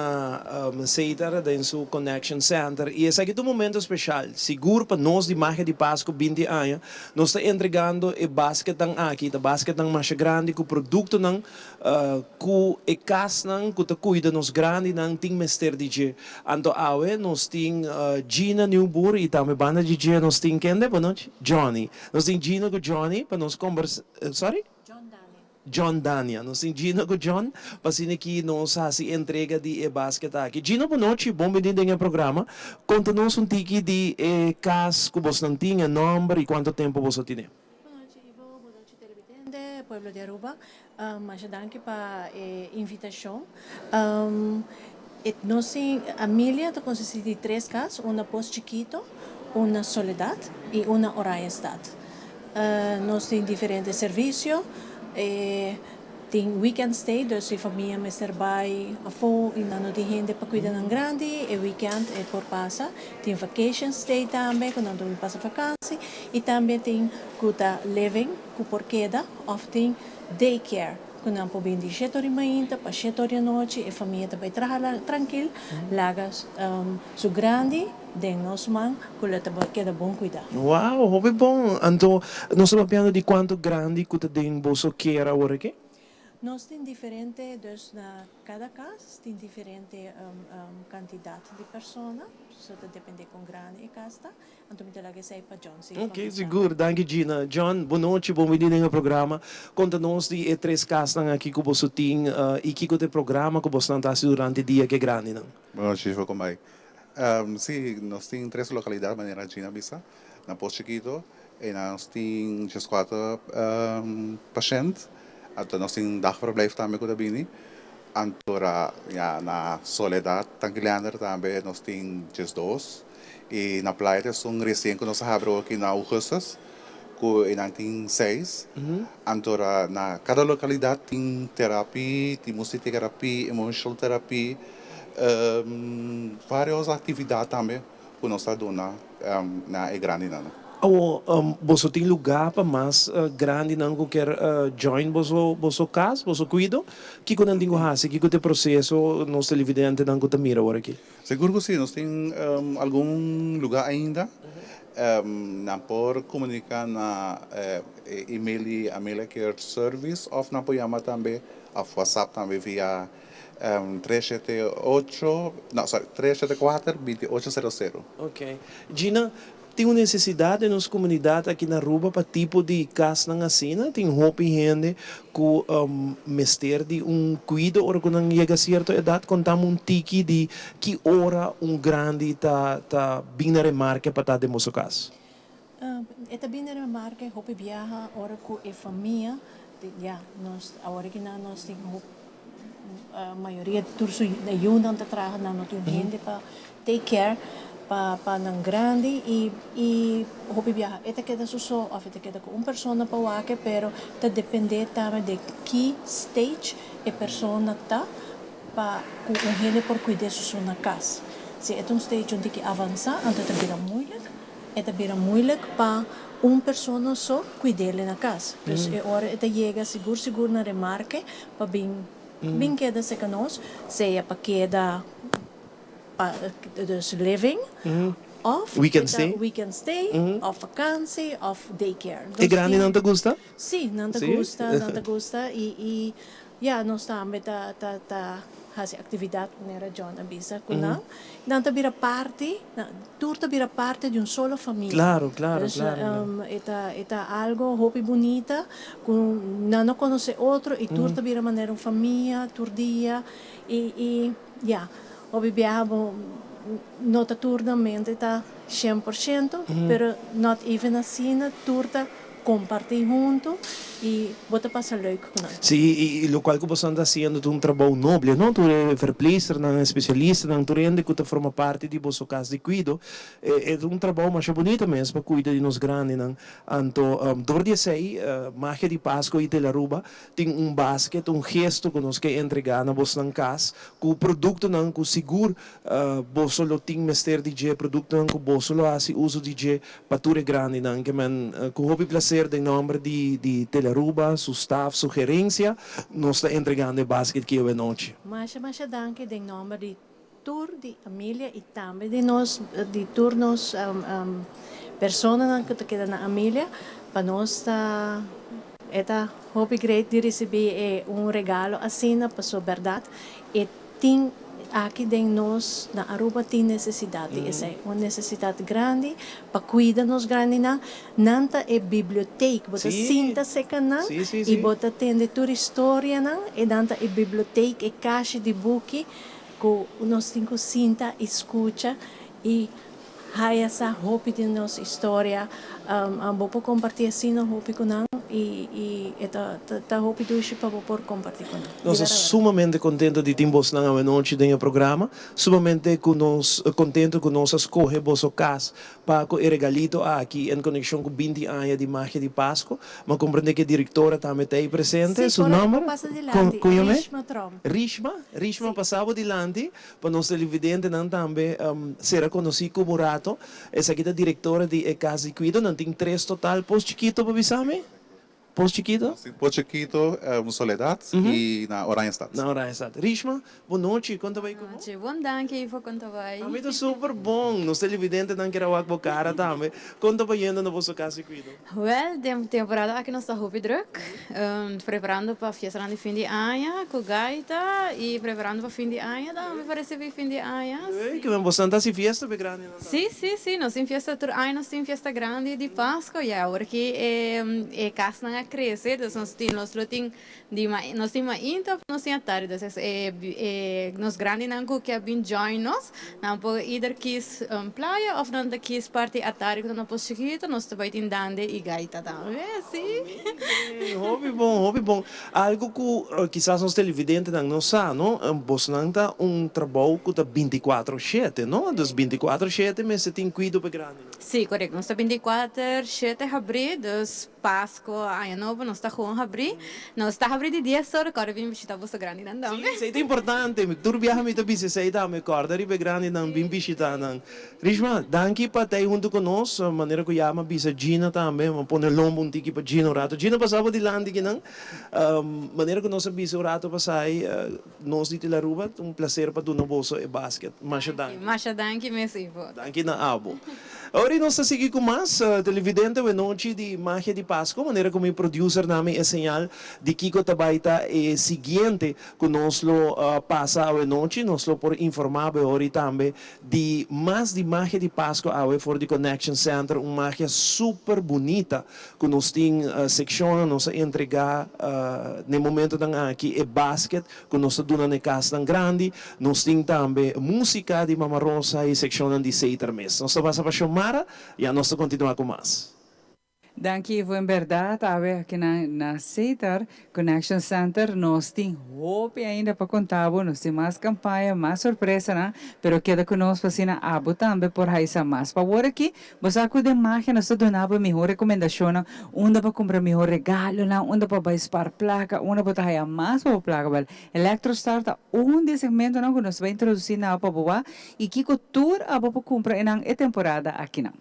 Setar den su Connection Center i esaki ta un momento speshal, sigur pa nos di Magia di Pasku 20 aña. Nos ta entregando e basketnan aki, ta basketnan masha grandi ku produktonan ku e kasnan ku ta kuida nos grandinan tin mester di dje. Anto awe nos tin Gina Nieuwboer i tambe banda di dje nos tin kende? Bon nochi, Johnny. Nos tin Gina ku Johnny pa nos kombersa, sorry? John Dania. Nos tin Gina ku John pa asina ki nos hasi entrega di e basket aki. Gina, bon nochi, bon bini den e programa. Konta nos un tiki di e kas ku bosnan tin, e nòmber i kuantu tempu boso tine. Bon nochi Ivo, bon nochi televidente, pueblo di Aruba. Masha danki pa e invitashon. E nos tin Amelia ta konsistí di tres kas, un na Pos Chikito, un na Soledad i un na Oranjestad. Nos tin diferente servisio, e tin weekend stay, dus si famia mester bai afó i nan no tin hende pa kuida nan grandi, e weekend e por pasa. Tin vacation stay tambe ku nan ta bin pasa vakansi i tambe tin ku ta living ku por keda òf tin daycare ku nan por bin di 7 or di mainta pa 7 or di anochi, e famia ta bai traha trankil, laga su grandi den nos man ku lo ta keda bon kuidá. Wow, hopi bon. Anto nos ta papiando di kuantu grandi ku ta den boso care awor aki? Nos tin diferente, dus na kada kas tin diferente kantidat di persona, so ta dependé kon grandi e kas ta. Anto mi ta laga esei pa John si Ok, sigur. Danki Gina. John, bon nochi, bon bini den e programa. Konta nos di e tres kasnan aki ku boso tin i kiko ta e programa ku bosnan ta hasi durante dia ku e grandinan. Bon nochi, Ivo, kon bai? Sí, nos tin tres lokalidat manera Gina a bisa, na Pos Chikito, einan nos tin 14 pashènt, anto nos tin dagverblijf tambe ku ta bini. Anto ya na Soledad Tanki Leander tambe nos tin 12. I na Playa ta esun resien ku nos a habri awor aki na ougùstùs ku einan tin seis. Anto na kada lokalidat tin terapi, tin musiterapi, emotional terapi, varios aktividat tambe ku nos ta duna na e grandinan. Awor, boso tin lugá pa mas grandinan ku kier join boso boso kas, boso kuido? Kiko nan tin ku hasi? Kiko ta e proseso nos televidentenan ku ta mira awor aki? Sigur ku si, nos tin algun lugá ainda. Nan por komuniká na e email di Amelia Care Service òf nan por yama tambe òf whatsapp tambe via tres shete ocho, no sorry, tres shete kuater binti ocho sero sero. Ok. Gina, Tin un nesesidat den nos komunidat aki na Aruba pa tipo di kasnan asina. Tin hopi hende ku mester di un kuido ora ku nan yega sierto edat. Kontami un tiki di ki ora un grandi ta ta bin na remarke pa ta den boso kas. E ta bin na remarke hopi biaha ora ku e famia, ya, nos awor aki nan nos tin hopi mayoria di tur su yunan ta traha, nan no tin hende pa take care pa pa nan grandi y y hopi biaha e ta keda su so of e ta keda cu un persona pa wak pero ta depende tambe de ki stage e persona ta pa cu un hende por cuide su so na cas. Si e ta un stage un tiki avansa anto e ta bira moeilijk, e ta bira moeilijk pa un persona so cuidele na cas. Dus e ora e ta yega sigur sigur na remarke pa bin bin keda cerca nos, sea pa keda. Pa dus living of Weekend stay. weekend stay of vakantie of daycare. E grandinan ta gusta? Si, nan ta gusta, nan ta gusta y y ya nos tambe ta ta ta haci actividad manera John a bisa cu nan. Nan ta bira parti, tur ta bira parti di un solo famia. Claro, claro, Dus claro. e ta e ta algo hopi bunita cu nan no conoce otro y tur ta bira manera un famia tur dia y y ya. Hopi biaha bo no ta tur na mente ta 100%, pero not even asina, tur ta comparti hunto y bo ta pasa leuk cu nan. Sí, y locual cu boso ta haciendo ta un trabou noble, no? Tur e verpleegsternan, especialistanan, tur hende cu ta forma parti di boso cas di cuido, e ta un trabou masha bunita mes pa cuida di nos grandinan. Anto, dor di esey, Magia di Pasco y Telaruba Tin un basket, un gesto ku nos ke entregá na bosnan kas ku produktonan ku sigur boso lo tin mester di dje, produktonan ku boso lo hasi uso di dje pa tur e grandinan. Ke men ku hopi plaser den nòmber di di Telearuba, su staf, su gerensia, nos ta entregando e basket ki awe nochi. Masha masha danki den nòmber di tur di Amelia i tambe di nos di tur nos personanan ku ta keda na Amelia pa nos ta e ta hopi great di risibí e un regalo asina paso bèrdat e tin aki den nos na Aruba tin nesesidat di esei un nesesidat grandi pa kuida nos grandinan nan ta e biblioteek bo ta sinta seka nan i bo ta tende tur historianan e nan ta e biblioteek e kashi di buki Ku nos tin ku sinta i skucha i haya sa hopi di nos historia. Bo por kompartí asina hopi ku nan i i e ta ta hopi dushi pa bo por kompartí ku nan. Nos ta sumamente kontento di tin bosnan awenochi den e programa. Sumamente ku nos kontento ku nos a skohe boso kas Pa ku e regalito aki en konekshon ku 20 aña di Magia di Pasko, m'a komprendé ku e direktora tambe ta ei presente. Sí, Su por ahí nòmber? por pasa dilanti, Kon yam'é? Rishma Tromp. Rishma? Rishma, pasa bo dilanti pa nos televidentenan tambe sera konosí ku bo rato. Esaki ta direktora di e kas di kuido. Nan tin tres total. Pos chikito bo bisa mi? Pos Chikito? Si, Pos Chikito, Soledad y na Oranjestad. Na Oranjestad. Rishma, bon nochi, kon ta bai ku bo? Nochi, bon danki Ivo, kon ta bai? Ami ta super bon, nos televidentenan kier a wak bo kara tambe. Kon ta bayendo na boso kas di kuido? Wel, den temporada aki nos ta hopi druk, preparando pa fiestanan di fin di aña ku gaita y preparando pa fin di aña tambe pa ricibi fin di aña. Leuk, men boso nan ta hasi fiesta pe grandi nan tambe? Si, si, si, nos tin fiesta tur aña nos tin fiesta grandi di Pasco, ya awor ki e e kasnan. a crece, dus nos tin, nos lo tin di nos tin mainta of nos tin atardi, dus e e nos grandinan cu ke bin join nos, nan por either kies playa of nan ta kies parti atardi cu ta na Pos Chikito, nos ta bay tin dande y gaita tambe, si. Hopi bon, hopi bon. Algo cu kisas nos televidentenan no sa, no, bosnan ta un trabou cu ta binticuatro shete, no? Dus binticuatro shete mester tin cuido p'e grandinan. Si, corecto. Nos ta binticuater shete habri, dus Pasco, Aña Nobo nos ta gewoon habri. Nos ta habri di dies ora, corda bin bishita boso grandinan tambe. Si, esey ta importante. Tur biaha mi ta bisa esey tambe, corda riba e grandinan, bin bishita nan. Rishma, danki pa ta ei huntu ku nos. Manera ku ya mi a bisa Gina tambe, mi a pone lomba un tiki pa Gina un rato. Gina pasa bo dilanti kinan. Manera ku nos a bisa un rato pasai, nos di Telaruba, ta un plaser pa duna boso e basket. Masha danki. Masha danki mes, Ivo. Danki na abo. Awor nos ta sigui ku mas televidente awenochi di Magia di Pasco, manera ku mi producer na mi e señal di kiko ta bai ta e siguiente ku nos lo pasa awenochi. Nos lo por informa bo e ora tambe Di mas di magia di Pasco awe for di Connection Center, un magia super bunita cu nos tin seccionnan, nos a entrega n'e momentonan aki e basket cu nos ta duna n'e casnan grandi, nos tin tambe musica di Mama Rosa y seccionnan di Seiter mes. Nos ta pasa pa Xiomara, ya nos ta continua cu mas. Danki Ivo, en berdad awe aki na na Setar Connection Center nos tin hopi ainda pa conta bo, nos tin mas campaña, mas sorpresanan, pero keda cu nos pa asina abo tambe por haisa mas. Pa awor aki bo sa cu den magia nos ta duna bo e mihor recomendacionnan, unda pa cumpra mihor regalonan, unda pa bay spar placa, unda bo ta haya mas pa bo placa. Wel, Electrostar ta un di e segmentonan cu nos ta bay introduci na abo pa bo wak y kico tur abo por cumpra enan e temporada akinan.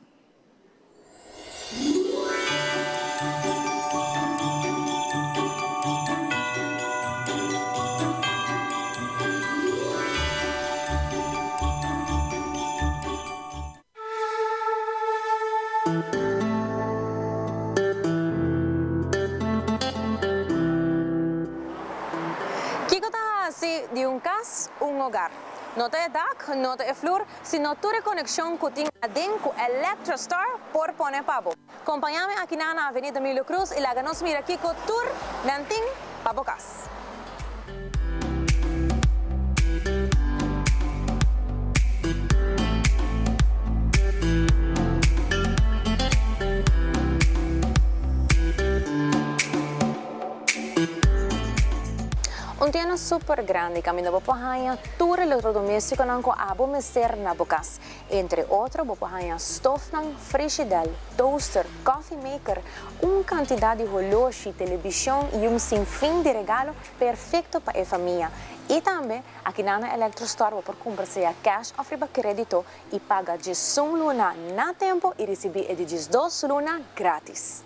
Kiko ta hasi di un kas un hogar? No ta e dak, no ta e flur, sino tur e konekshon ku tin aden ku Electrostar por pone pa bo. Kompañá mi akinan na Avenida Emilio Cruz i laga nos mira kiko tur nan tin pa bo kas. Un tienda super grandi kaminda bo por haña tur elektrodomestikonan ku abo mester na bo kas. Entre otro bo por haña stofnan, frishidel, toaster, coffee maker, un kantidat di holoshi, telebishon i un sinfin di regalo perfekto pa e famia. I tambe akinan na Electrostore bo por kumpra sea cash òf riba kredito i paga djesun luna na tempu i risibí e di djesdos luna grátis.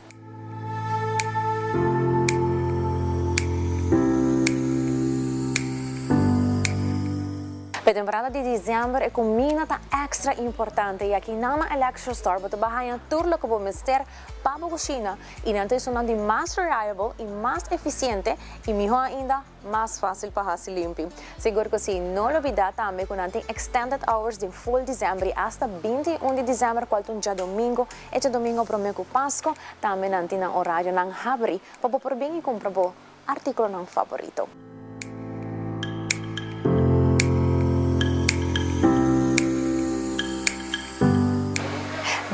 P'e temporada di diciember e cuminda ta extra importante y aki nan na Electro Store bo ta bay haña tur loke bo mester pa bo cushina y nan ta esunnan di mas reliable y mas eficiente y miho ainda mas fácil pa hasi limpi. Sigur ku si. No lubidá tambe ku nan tin extended hours den full december i asta 21 di december kual ta un djadomingo, e djadomingo promé ku Pasko, tambe nan tin nan orarionan habrí pa bo por bin i kumpra bo artíkulonan favorito.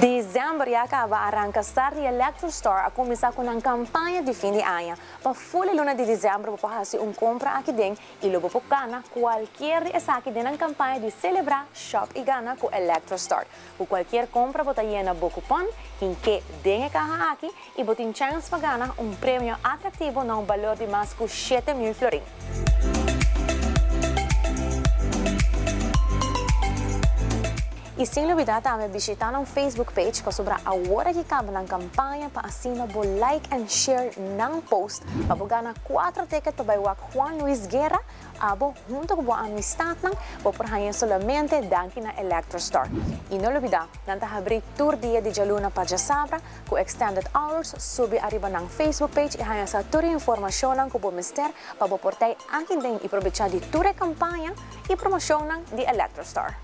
December ya kaba a ranka start i Electro Store a kuminsá ku nan kampaña di fin di aña. Pa ful e luna di december bo por haci un compra aki den y lo bo por gana cualkier di esaki den nan campaña di celebra, shop y gana cu Electrostart. Cu cualkier compra bo ta yena bo cupon, hinke den e caha aki y bo tin chance pa gana un premio atractivo na un balor di mas cu 7000 florin. Y sin lubida tambe bishita nan Facebook page pasobra awor aki caba nan campaña pa asina bo like and share nan post pa bo gana 4 ticket pa bay wak Juan Luis Guerra abo hunto cu bo amistadnan bo por haña solamente danki na Electrostore. Y no lubida nan ta habri tur dia di djaluna pa djasabra cu extended hours subi ariba nan Facebook page y haña sa tur e informacionnan cu bo mester pa bo por tey aki den y probecha di tur e campaña y promocionnan di Electrostore.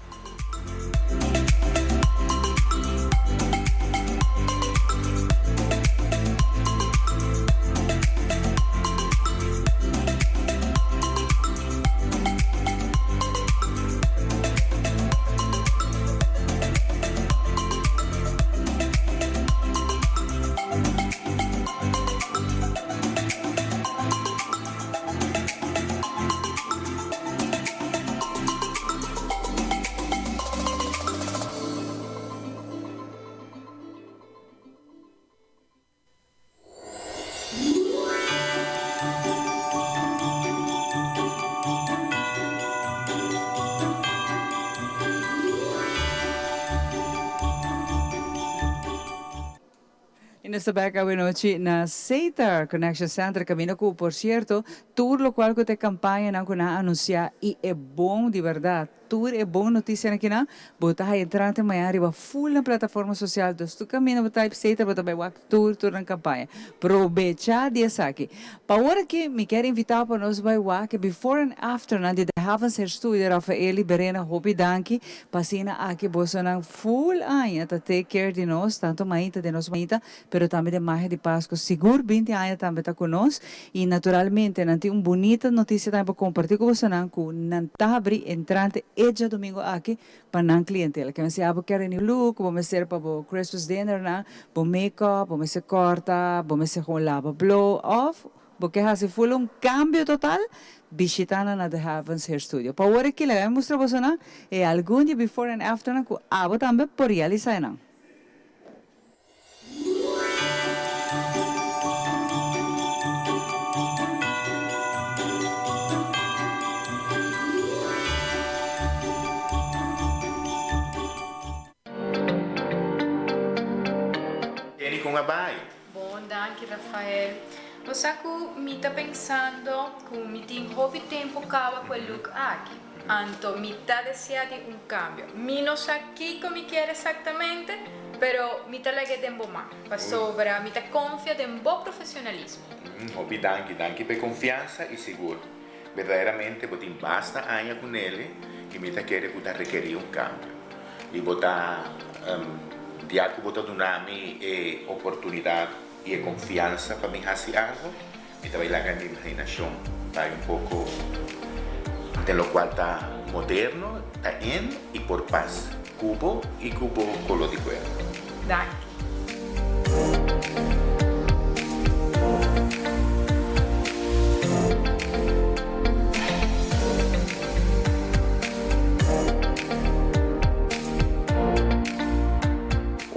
nos ta bek awe nochi na Setar Connection Center caminda cu por cierto tur locual cu ta e campañanan cu nan a anuncia y e bon di berdad tur e bon noticianan kinan bo ta haya entrante mañana riba full nan plataforma social dus tur caminda bo type Setar bo ta bay wak tur tur nan campaña probecha di esaki. Pa ora aki mi kier invita bo pa nos bay wak e before and after nan di The Havens Hair Studio Rafael y Berena hopi danki pa asina aki bosonan Full aña ta take care di nos, tanto mainta den nos mainta, pero tambe den magia di Pasco. Sigur binti aña tambe ta cu nos y naturalmente nan tin un bunita noticia tambe pa comparti cu bosonan cu nan ta habri entrante e djadomingo aki pa nan clientela. Ke mester abo kier new look, bo mester pa bo Christmas dinner nan, bo make up, bo mester corta, bo mester gewoon laba blow of Bo ke hasi ful un kambio total? Bishita nan na The Heavens Hair Studio. Pa wor aki laga mi mustra bosonan e algun di e before and afternan ku abo tambe por realisa enan. Jenny con a bay? Bon, danki Rafael. Bo sa ku mi ta pensando ku mi tin hopi tempu kaba ku e look aki. Anto mi ta desea di un kambio. Mi no sa kiko mi kier eksaktamente, pero mi ta lag'é den bo man, pasobra mi ta konfia den bo profesionalismo. Hopi danki. Danki pa e konfiansa i sigur. Berdaderamente bo tin basta aña ku Nelly i mi ta kere ku ta rekerí un kambio. I bo ta dia ku bo ta duna mi e oportunidat i e konfiansa pa mi hasi algu, mi ta bai laga mi imaginashon bai un poko den lokual ta moderno, ta in i por pas ku bo i ku bo kolo di kuerpo. Danki.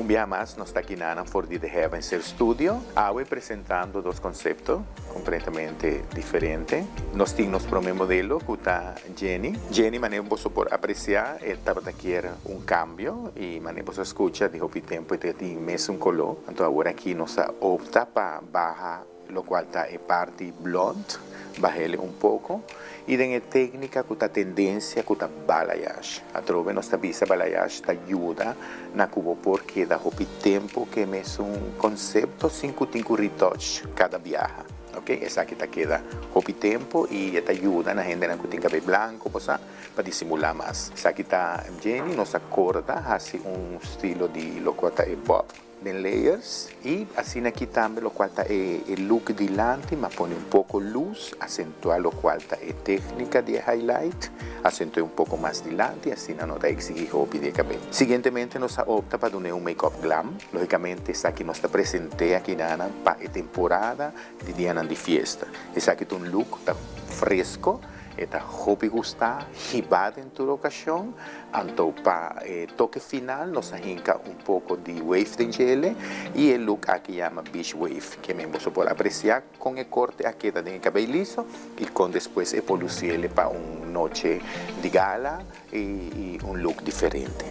Un biaha mas nos ta kinanan for di The Heavens Hair Studio, awe presentando dos concepto completamente diferente. Nos tin nos prome modelo cu ta Jenny. Jenny, manera boso por aprecia, e tabata kier un cambio y manera boso a scucha di hopi tempo e ta tin mesun colo. Anto awor aki nos a opta pa baha locual ta e parti blond, bahele un poco y den e tecnica cu ta tendencia cu ta balayage. Atrobe nos ta bisa balayage ta yuda na cu bo por keda hopi tempo cu e mesun concepto sin cu tin cu retouch cada biaha. Ok, esaki ta keda hopi tempo y e ta yuda na hendenan cu tin cabey blanco bo sa pa disimula mas. Esaki ta Jenny, nos a corda haci un stilo di locual ta e bob. Den layers y asina aki tambe locual ta e e look dilanti ma pone un poco luz acentua locual ta e tecnica di e highlight acentua un poco mas dilanti asina no ta exigi hopi di e cabey. Siguientemente nos a opta pa dune un make up glam logicamente esaki nos ta presente aki nanan pa e temporada di dianan di fiesta esaki ta un look ta fresco. E ta hopi gusta hiba den tur ocasion, anto pa e toke final nos a hinca un poco di wave den djele y e look aki yama beach wave, ke men boso por aprecia con e corte a keda den e cabey liso y con despues e por luciele pa un noche di gala y un look diferente.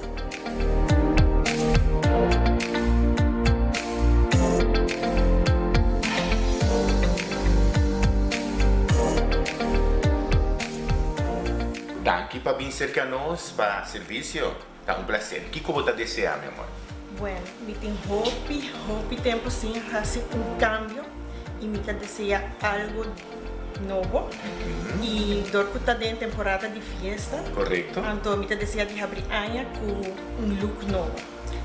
Danki pa bin serka nos pa servicio. Ta un placer. Kiko bo ta desea, mi amor? Bueno, mi tin hopi, hopi tempo sin haci un cambio y mi ta desea algo nobo y dor cu ta den temporada di fiesta. Correcto. Anto mi ta desea di habri aña cu un look nobo.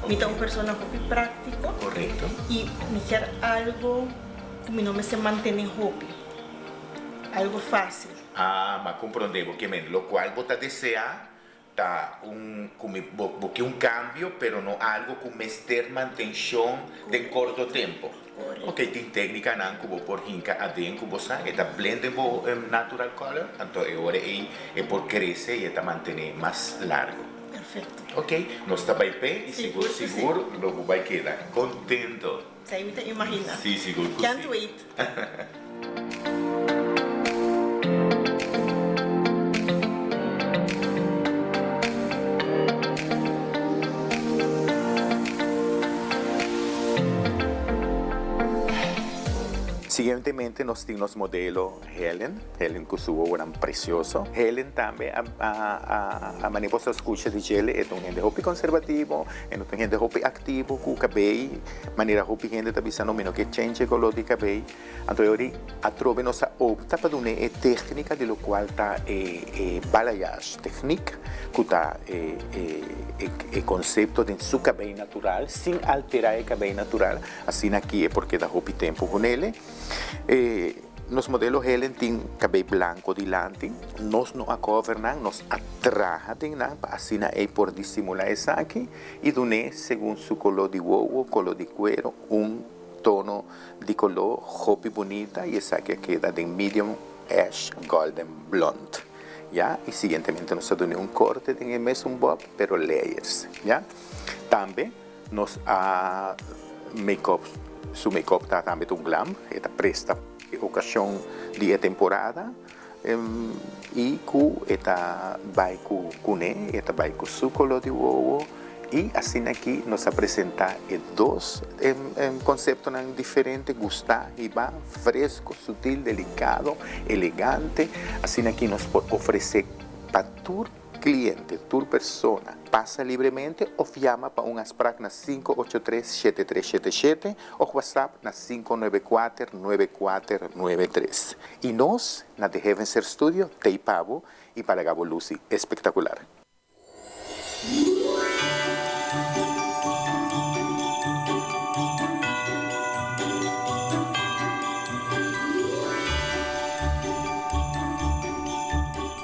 Mi ta un persona hopi practico. Correcto. Y mi kier algo cu mi no mester mantene hopi. Algo facil. Ah, m'a comprende bo kimen. Locual bo ta desea Ta un cu mi bo bo ke un cambio pero no algo cu mester mantencion den corto tempo. Ok tin tecnicanan cu bo por hinca aden cu bo sa e ta blend den bo natural color anto e ora ey e por crece y e ta mantene mas largo. Perfecto. Ok nos ta bay pe y sigur sigur lo bo bay keda contento. Esey mi ta imagina. Si sigur cu si. Can't wait. Siguientemente nos tin nos modelo Helen, Helen ku su wowonan precioso. Helen tambe a a a manera boso a skucha di djele e ta un hende hopi konservativo, e no ta un hende hopi aktivo ku kabei, manera hopi hende ta bisa no mi no ke chenche koló di kabei. Anto e ora atrobe nos a opta pa dun'é e téknika di lokual ta e e balayage technique ku ta e e e konsepto den su kabei natural sin alterá e kabei natural. Asina aki e por keda hopi tempu hunele. E nos modelo Helen tin kabei blanko dilanti. Nos no a cover nan, nos a traha den nan pa asina ei por disimulá esaki i dun'é segun su koló di wowo, koló di kuero, un tono di koló hopi bunita i esaki a keda den medium ash golden blond. Ya, i siguientemente nos a dun'é un korte den e mesun bob pero layers. Ya. Tambe. Nos a make-up, su make-up ta tambe ta un glam, e ta presta e ocasion di e temporada y cu e ta bay cu cune, e ta bay cu su color di wowo y asina aki nos a presenta e dos conceptonan diferente, gusta, hiba, fresco, sutil, delicado, elegante, asina aki nos por ofrece pa tur. Cliente, tur persona, pasa libremente of yama pa un afspraak na 583 7377 of WhatsApp na 594 9493. Y nos na The Heaven Hair Studio t'ey pa bo y pa laga bo luci espectacular.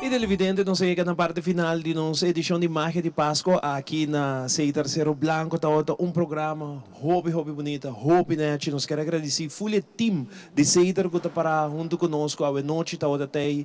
Y televidente, nos a yega na parte final di nos edicion di Magia di Pasco aki na Setar Cerro Blanco. Tabata un programa hopi hopi bunita, hopi nechi. Nos kier a gradici full e team di Setar cu ta para hunto cu nos cu awe nochi tabata tey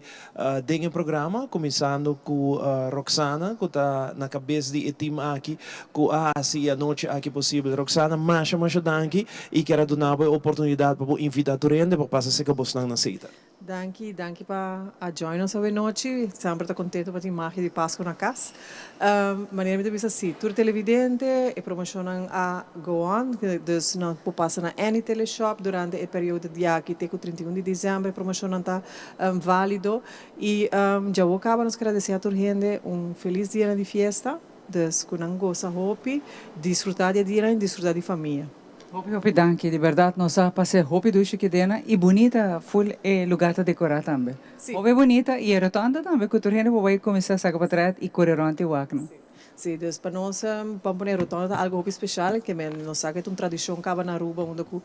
den e programa, cuminsando cu Roxana cu ta na cabes di e team aki cu a haci e anochi aki posibel. Roxana, masha masha danki y kier a duna bo e oportunidad pa bo invita tur hende pa pasa cerca bosnan na Setar. Danki, danki pa a join nos awe nochi. Semper ta contento pa tin magia di Pasco na cas. Manera mi ta bisa si, tur televidente, e promocionnan a go on, dus nan por pasa na any teleshop durante e periodo di aki te cu 31 di december e promocionnan ta valido. Y djawo caba nos ker a desea tur hende un feliz dianan di fiesta, dus cu nan goza hopi, disfruta di e dianan y disfruta di famia. Hopi hopi danki, di berdad nos a pasa hopi dushi kidena y bunita full e lugar ta decora tambe. Hopi bunita y e rotonda tambe cu tur hende por bay cuminsa saca potret y core rond y wak no. Si, dus pa nos pa pone e rotonda ta algo hopi special, ke men nos sa cu e ta un tradicion caba na Aruba unda cu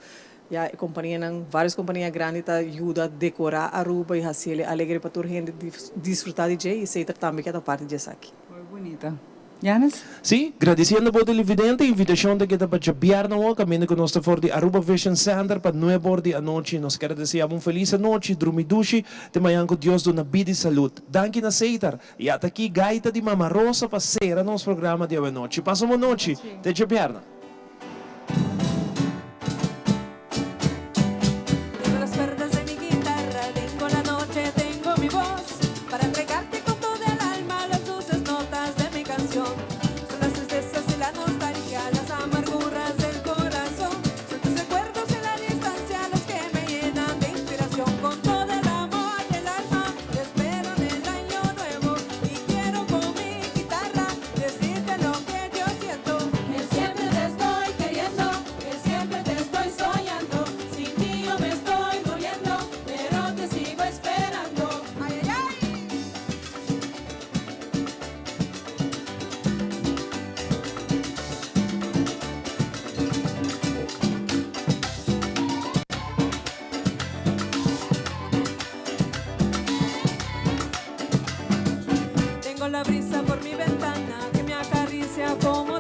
ya e companianan, varios compania grandi ta yuda decora Aruba y haciele alegre pa tur hende disfruta di dje y esey ta tambe ke ta parti di esaki. Hopi bunita. Janis? Sí, gradiciendo bo televidente, invitacion ta keda pa djabièrnè awor, caminda cu nos ta for di Aruba Vision Center pa nuebe or di anochi. Nos kier a desea bo un feliz anochi, drumi dushi, te mañan cu Dios duna bida y salud. Danki na Seitar, y ata aki Gaita di Mama Rosa pa cera nos programa di awenochi. Pasa un bon nochi, te djabièrnè. Tengo las cuerdas de mi guitarra, tengo la noche, tengo mi voz para entregarte con toda el alma las dulces notas de mi canción. Son las tristezas y la nostalgia, las amarguras del corazón. Son tus recuerdos en la distancia los que me llenan de inspiración. Con todo el amor del alma te espero en el año nuevo y quiero con mi guitarra decirte lo que yo siento. Que siempre te estoy queriendo, que siempre te estoy soñando. Sin ti yo me estoy muriendo, pero te sigo esperando. Ay, ay, ay. Tengo la brisa por mi ventana que me acaricia como